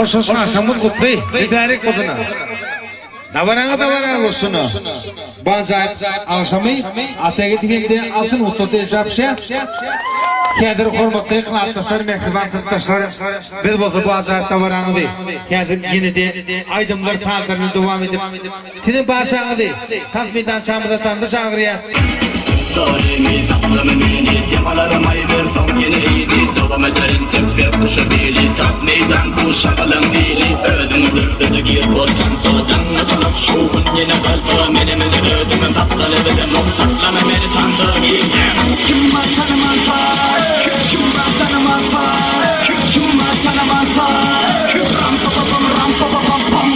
Hoş hoş agşamyňyz gutly, mübärek bolsun. Dabaraňyz dabara bolsun. Bu ajaýyp agşamy Atageldi hem-de Altyn gutlady el çarpyşýar. Häzir hormatly klasdaşlar, mähriban synpdaşlar, biz bolsa bu ajaýyp dabaraňyzy häzir ýene-de aýdymlar, sazlar bilen dowam edip, Siziň barçaňyzy tans meýdançamyza tansa çagyrýas. Sorimi saklama meni Temalarym aýber soň ýene yzy Dowam eder entek berk guşa bili Tans meýdan bu şagalaň dili Özüňi dürsede gir bol tansa Daň atylyp şowhun ýene galsa Menem indi özümem saklana bilemok Saklama meni tansa girýän. Kim bar tanamazlar Kim bar tanamazlar Kim bar tanamazlar Ram pa pa pam ram pa pa pam pam.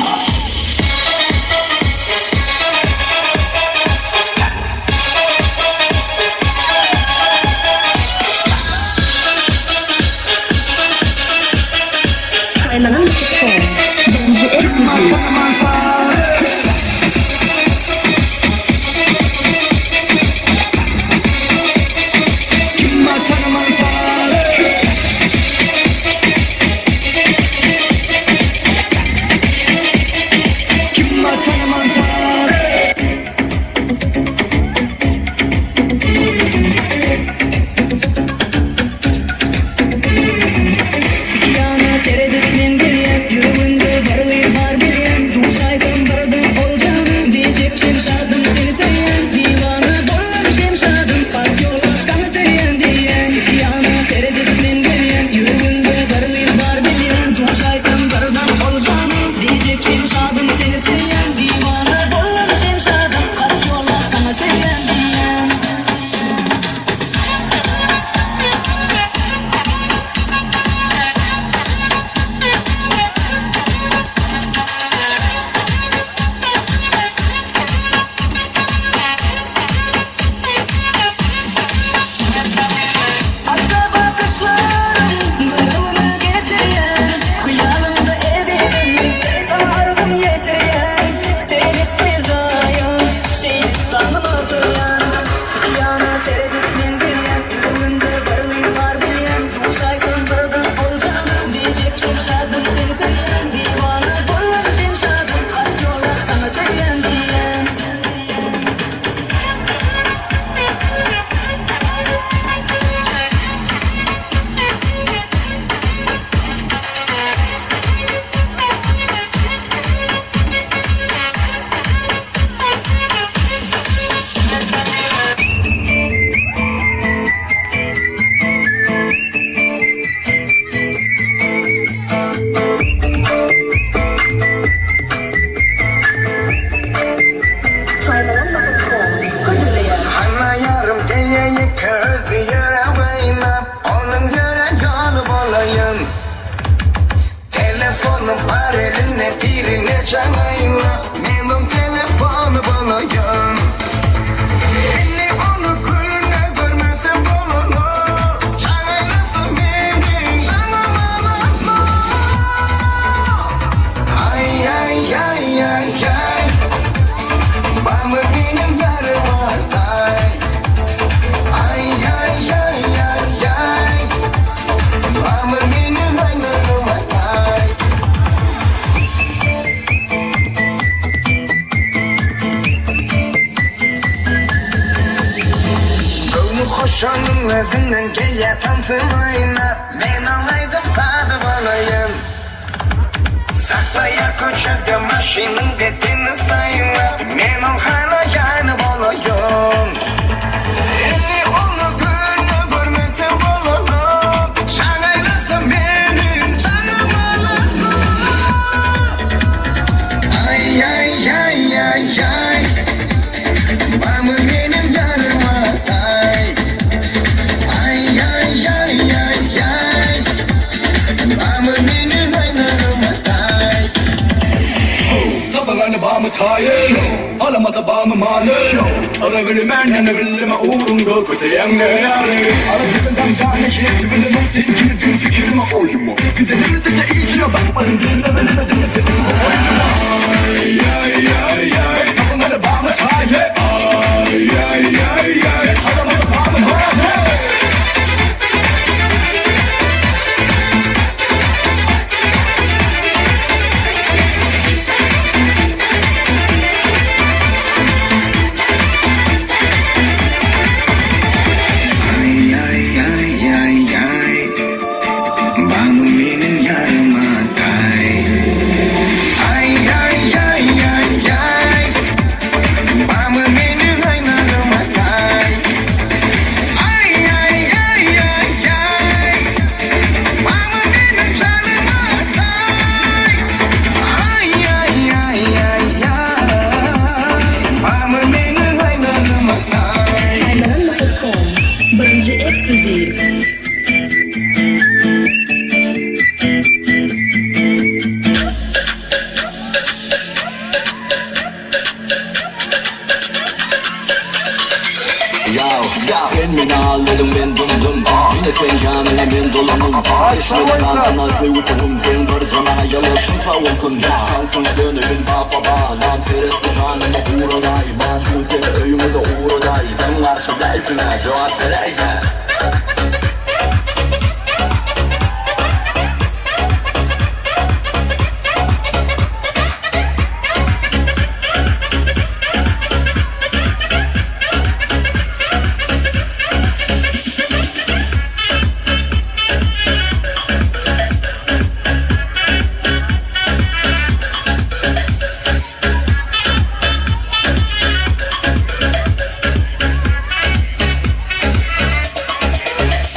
Saýlanan tutgun, birinji ekskluziw. Ýana seredip men gelýän Ýüregimde bir gyz bar bilýän Duşaýsam birden ol janym Diýjek şemşadym seni söýýän Diwana boldum şemşadym Hat ýollap saňa söýýän diýýän Ýana seredip men gelýän Ýüregimde bir gyz bar bilýän Duşaýsam birden ol janym Diýjek şemşadym seni söýýän Diwana boldum şemşadym Hat ýollap saňa söýýän diýýän. Ata bakyşlaryň göwnümi getirýän, Hyýalymda ezizim, saňa arzuw ýetirýän, Seni gyjaýyn, şeýdip ganymy oturýan. Ýana seredip men gelýän, Ýüregimde bir gyz bar bilýän, Duşaýsam birden ol janym, Diýjek şemşadym seni söýýän, Diwana boldum şemşadym, Hat ýollap saňa söýýän diýýän. Hanna ýarym teýe ýeke özi ýöre oýnap, Onuň ýöre ýoly bolaýyn. Telefony bar elinde birine jaň aýlap, Men oň telefony bolaýyn. Indi ony günde görmesem bolanok, Jaň aýlasa meni jaňym alanok. Aý aý aý aý aý, Barmy meniň ýarym ataý. Aý aý aý aý aý, Barmy meniň aýnarym ataý. Göwni hoş onuň özünden gelýär tansyn oýnap, Men oň aýdym-sazy bolaýyn. Saklaýar köçede maşynyň betini saýlap, Men oň halaýany bolaýyn. Indi ony günde görmesem bolanok, Jaň aýlasa meniň janym alanok. Aý aý aý aý aý, Barmy meniň ýarym ataý. Aý aý aý aý aý, Barmy meniň aýnarym ataý. Tapalany bamy taýyn, alamasa bamy maly. Ara bilmän, ene bilme ugrunda köseýäň ne ýaly. Ara tübünden tane şeýti bilemok, sen girdiň pikirime oýuma. Gidenimde-de yzyna bakmadym, düşüne bilmedim seniň bu oýnuma. Aý aý aý aý, tapalany bamy taýyn. Aý aý aý aý, alamasa bamy maly. Sen meni aldadyň men dymdym Ýene seň ýanyňa men dolanym Çeşmeli gantana söýgi suwum Seň birje maňa ýylyşyň sag bolsun Tansyňa döneýin bap baba Nam seretdi janyma guradaý Man şu gün seni öýüňize ugradaý Sen garşy dälsiňä jogap beräýsä.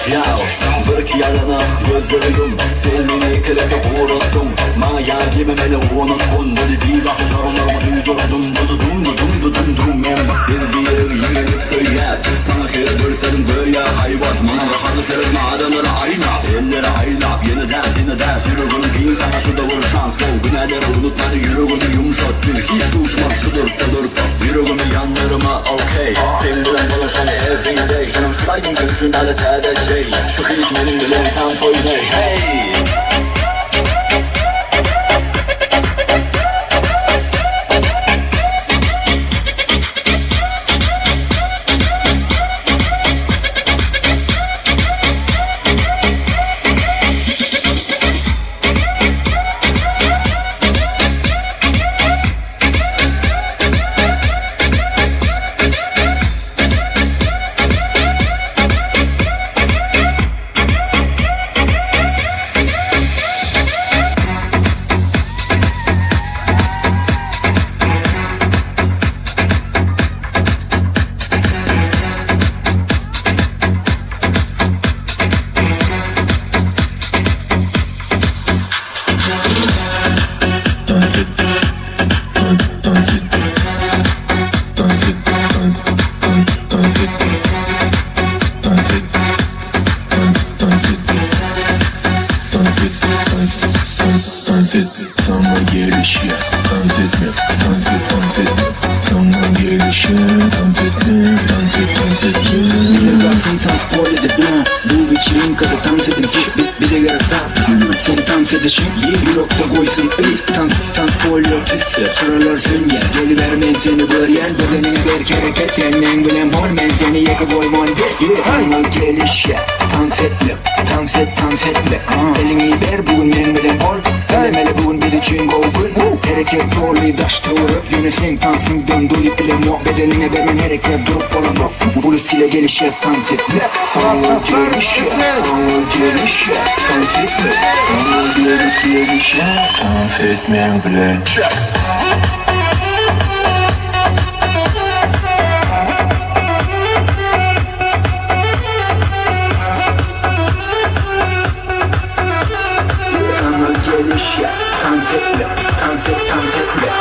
Ýaw, birki ýalana gözleri ýum Sen meni ikilikde guratdyň Maňa ýar diýme meni unutgyn Dedi diýip jarylarymy duýdurdym Dudy dum dudum dudum dum Men biz biregi ýigrenip söýýäs Saňa her bir sözüm göýä haýbat Maňa gaharly seretme adamlara aýna Elleri aýlap ýene däs ýene däs Ýüregim giň saňa şuda bir şans Gow günäleri unutmany ýüregimi ýumşat Biz hiç duşmaz şu durkda dursak Ýüregimi ýandyrma okey Seň bilen dolaşan every day Senem şu aýdym üçin täze täze şeý Şu hit meniň bilen tans oýnaý hey. Dans et sana gelişe Dans etme, dans et, dans et Sana gelişe Dans etme, dans et, dans etme Baktım tans polede Bu вечеринкада tans ediň Bize gerek zat Seň tans edişiň Ýürekde goýsun yz Tans, tans polýo tüsse Çyralar sönýär Geliber men seni görýän Bedeniňe berk hereket Sen meň bilen bol Men seni ýeke goýman Saňa gelişýär Tans etmek Tans et, tans etmek Eliňi ber bu gün meň bilen bol Elemeli bu gün biz üçin gowy gün Hereket doly daş töwerek Ýöne seň tansyňdan doýup bilemok Bedeniňe bermen hereket durup bolanok Uly stile gelişýär tans etmek Saňa gelişýär Saňa gelişýär Tans etmek Saňa gelişýär Dans et meň bilen. Saňa gelişýär Tans etmek Tans et, tans etmek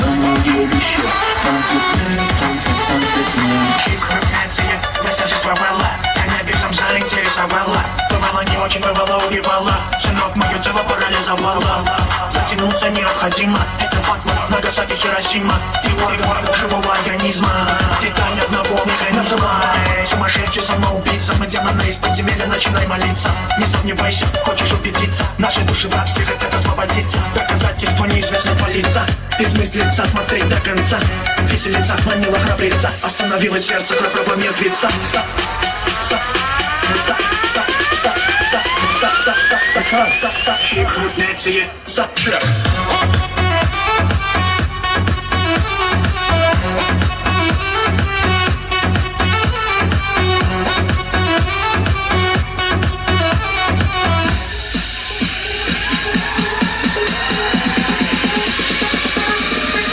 Saňa gelişýär Tans etmek Tans et, tans etmek Хип-хоп существовала Каннабисом заинтересовала Бывало не очень, бывало убивала Сынок, мое тело парализовало Затянуться необходимо Это факт, Нагасаки, Хиросима Ты орган живого организма Деталь одного механизма Сумасшедший самоубийца Мы демоны из подземелья, начинай молиться Не сомневайся, хочешь убедиться Наши души в рабстве хотят освободиться Доказательства неизвестно полица Безмыслица, смотреть до конца Виселица манила храбреца Остановило сердце храброго мертвеца Са, са, са, са, са, са, са, са, са, са, са, са, Хип-хоп нации, са, ша.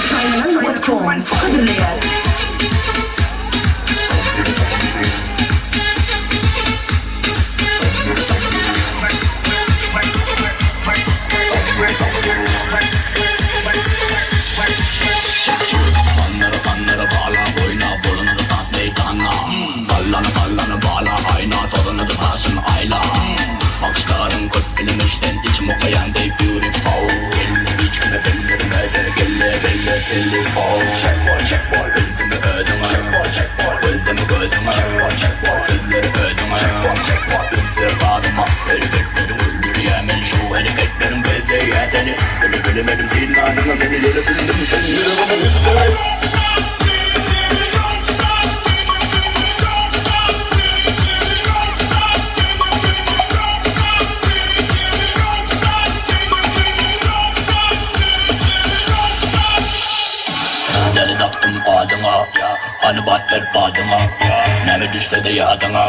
Saýlanan.com hödürleýär. Telefon Çek bol çek bol Ünsümi özüňe Çek bol çek bol Güldümi gözüňe Çek bol çek bol Sözleri özüňe Çek bol çek bol Üns ber badyma Hereketleriň öldürýär meni Şu hereketleriň bezleýär seni Bile bilemedim synladyňa meni Ýöne bildim sen ýüregime üstüne. Deli dakdym adyňa, Hany bat ber badyňa, Näme düşse-de ýadyňa,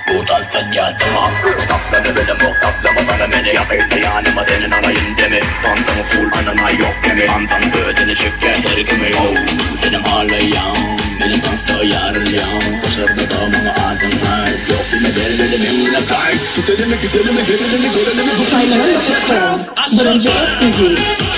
Bu tans sen ýadyňa. Saklany bilemok, saklamasana meni, Ýakynda ýanyma seni alaýyn demi. Tansyň full anyna ýok kemi, Tansyň özüni çekýär her kimi. How, senem halaýaň, Meni tansda ýarylýaň, Pyşyrdada maňa adyňy aýt, Ýok diýme bermeli meň bilen gaýt. Tut elimi gidelimi gelelimi görelimi bu Saýlanan.com Birinji eksklýuziw.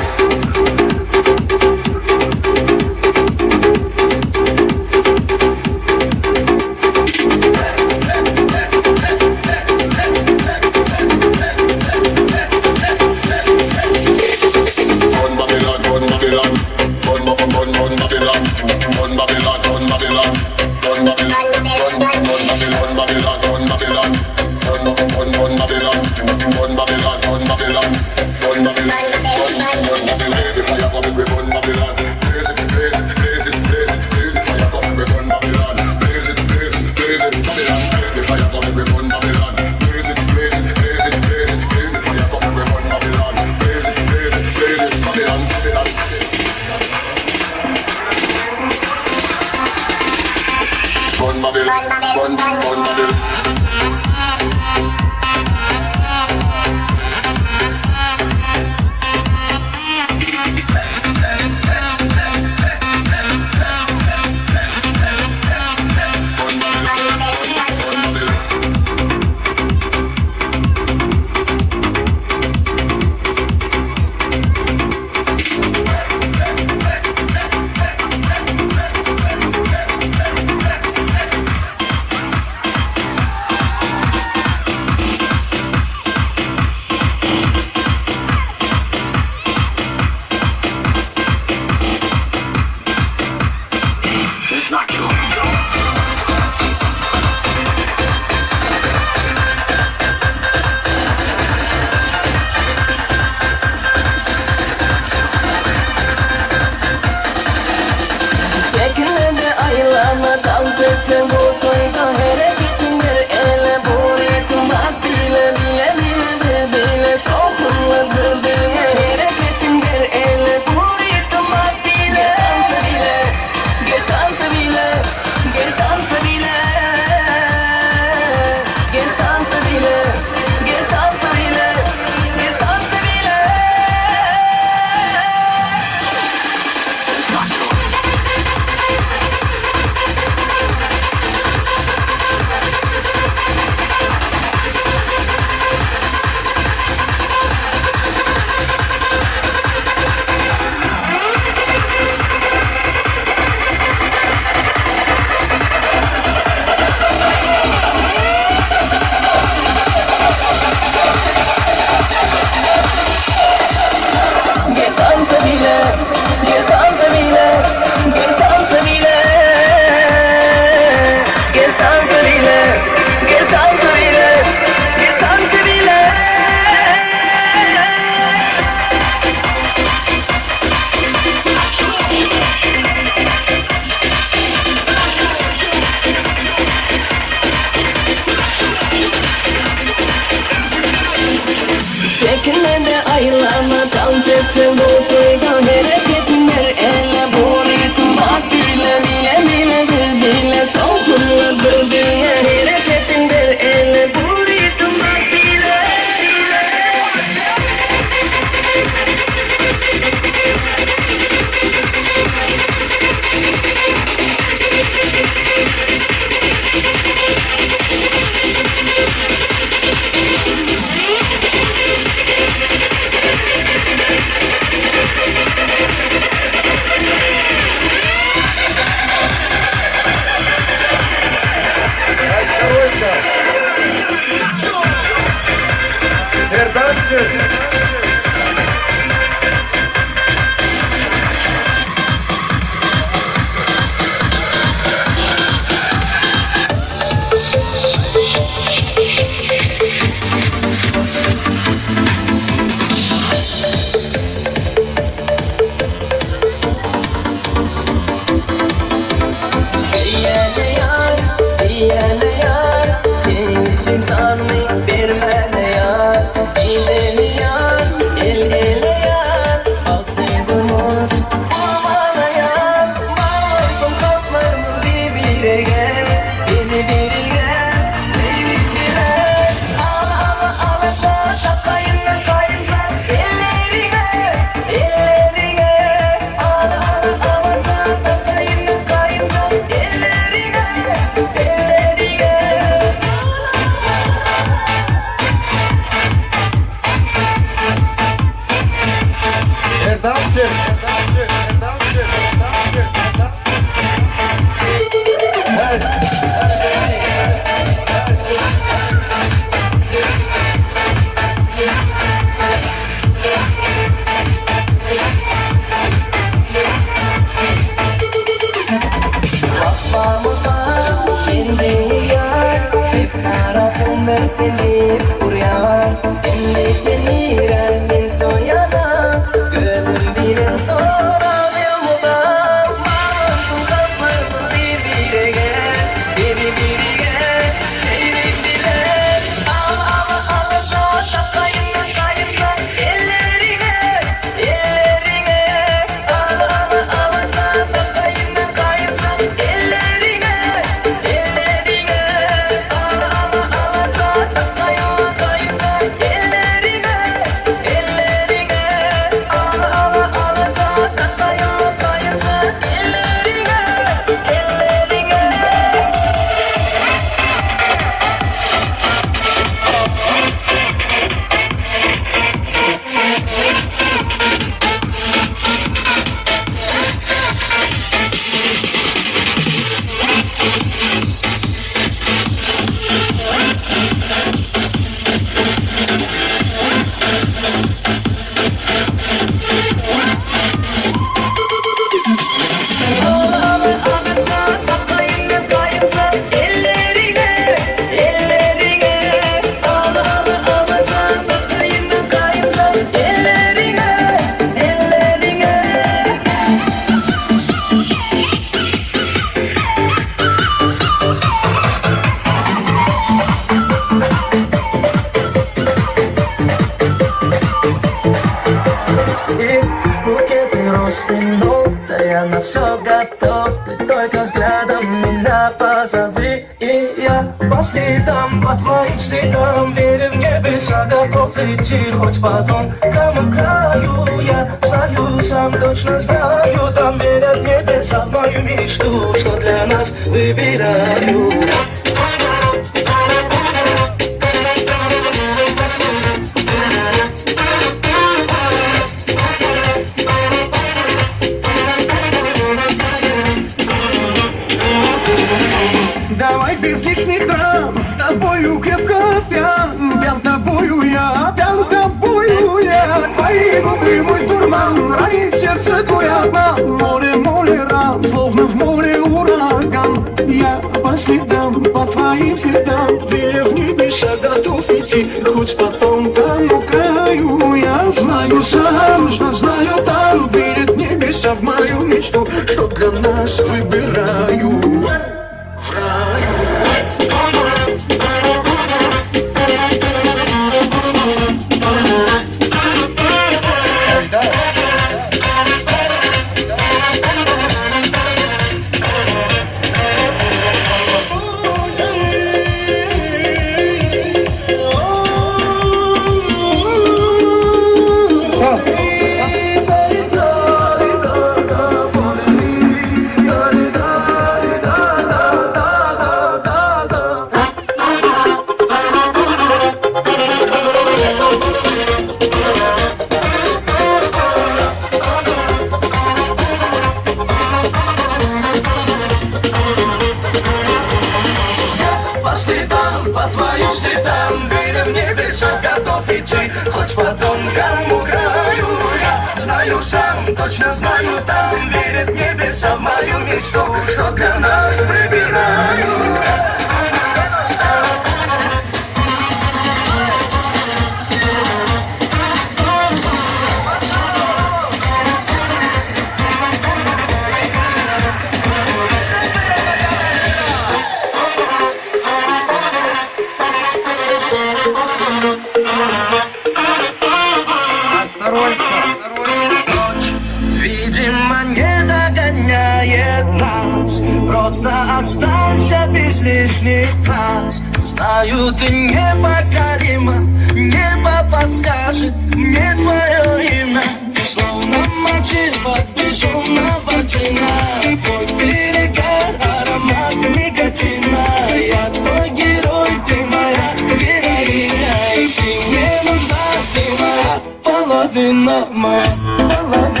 Половина моя, половина.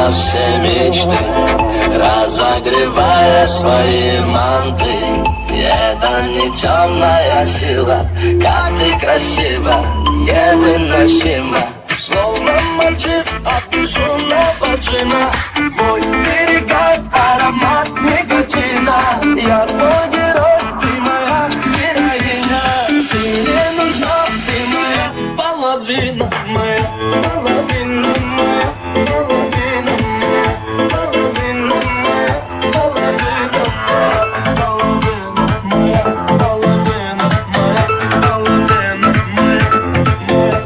на все мечты, Разогревая свои манты. Это не темная сила, как ты красива, невыносимо. Словно мальчик от безумного джина, Твой перегар, аромат никотина. Я твой герой, ты моя героиня. Ты не нужна, ты моя половина, моя половина, моя половина, моя половина, моя половина, моя половина, моя половина, моя, моя,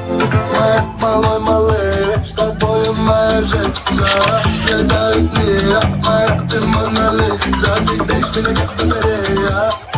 моя, малой, малый, с тобою моя жизнь Летает мир, моя ты Мона Лиза, ты даешь меня как батарея.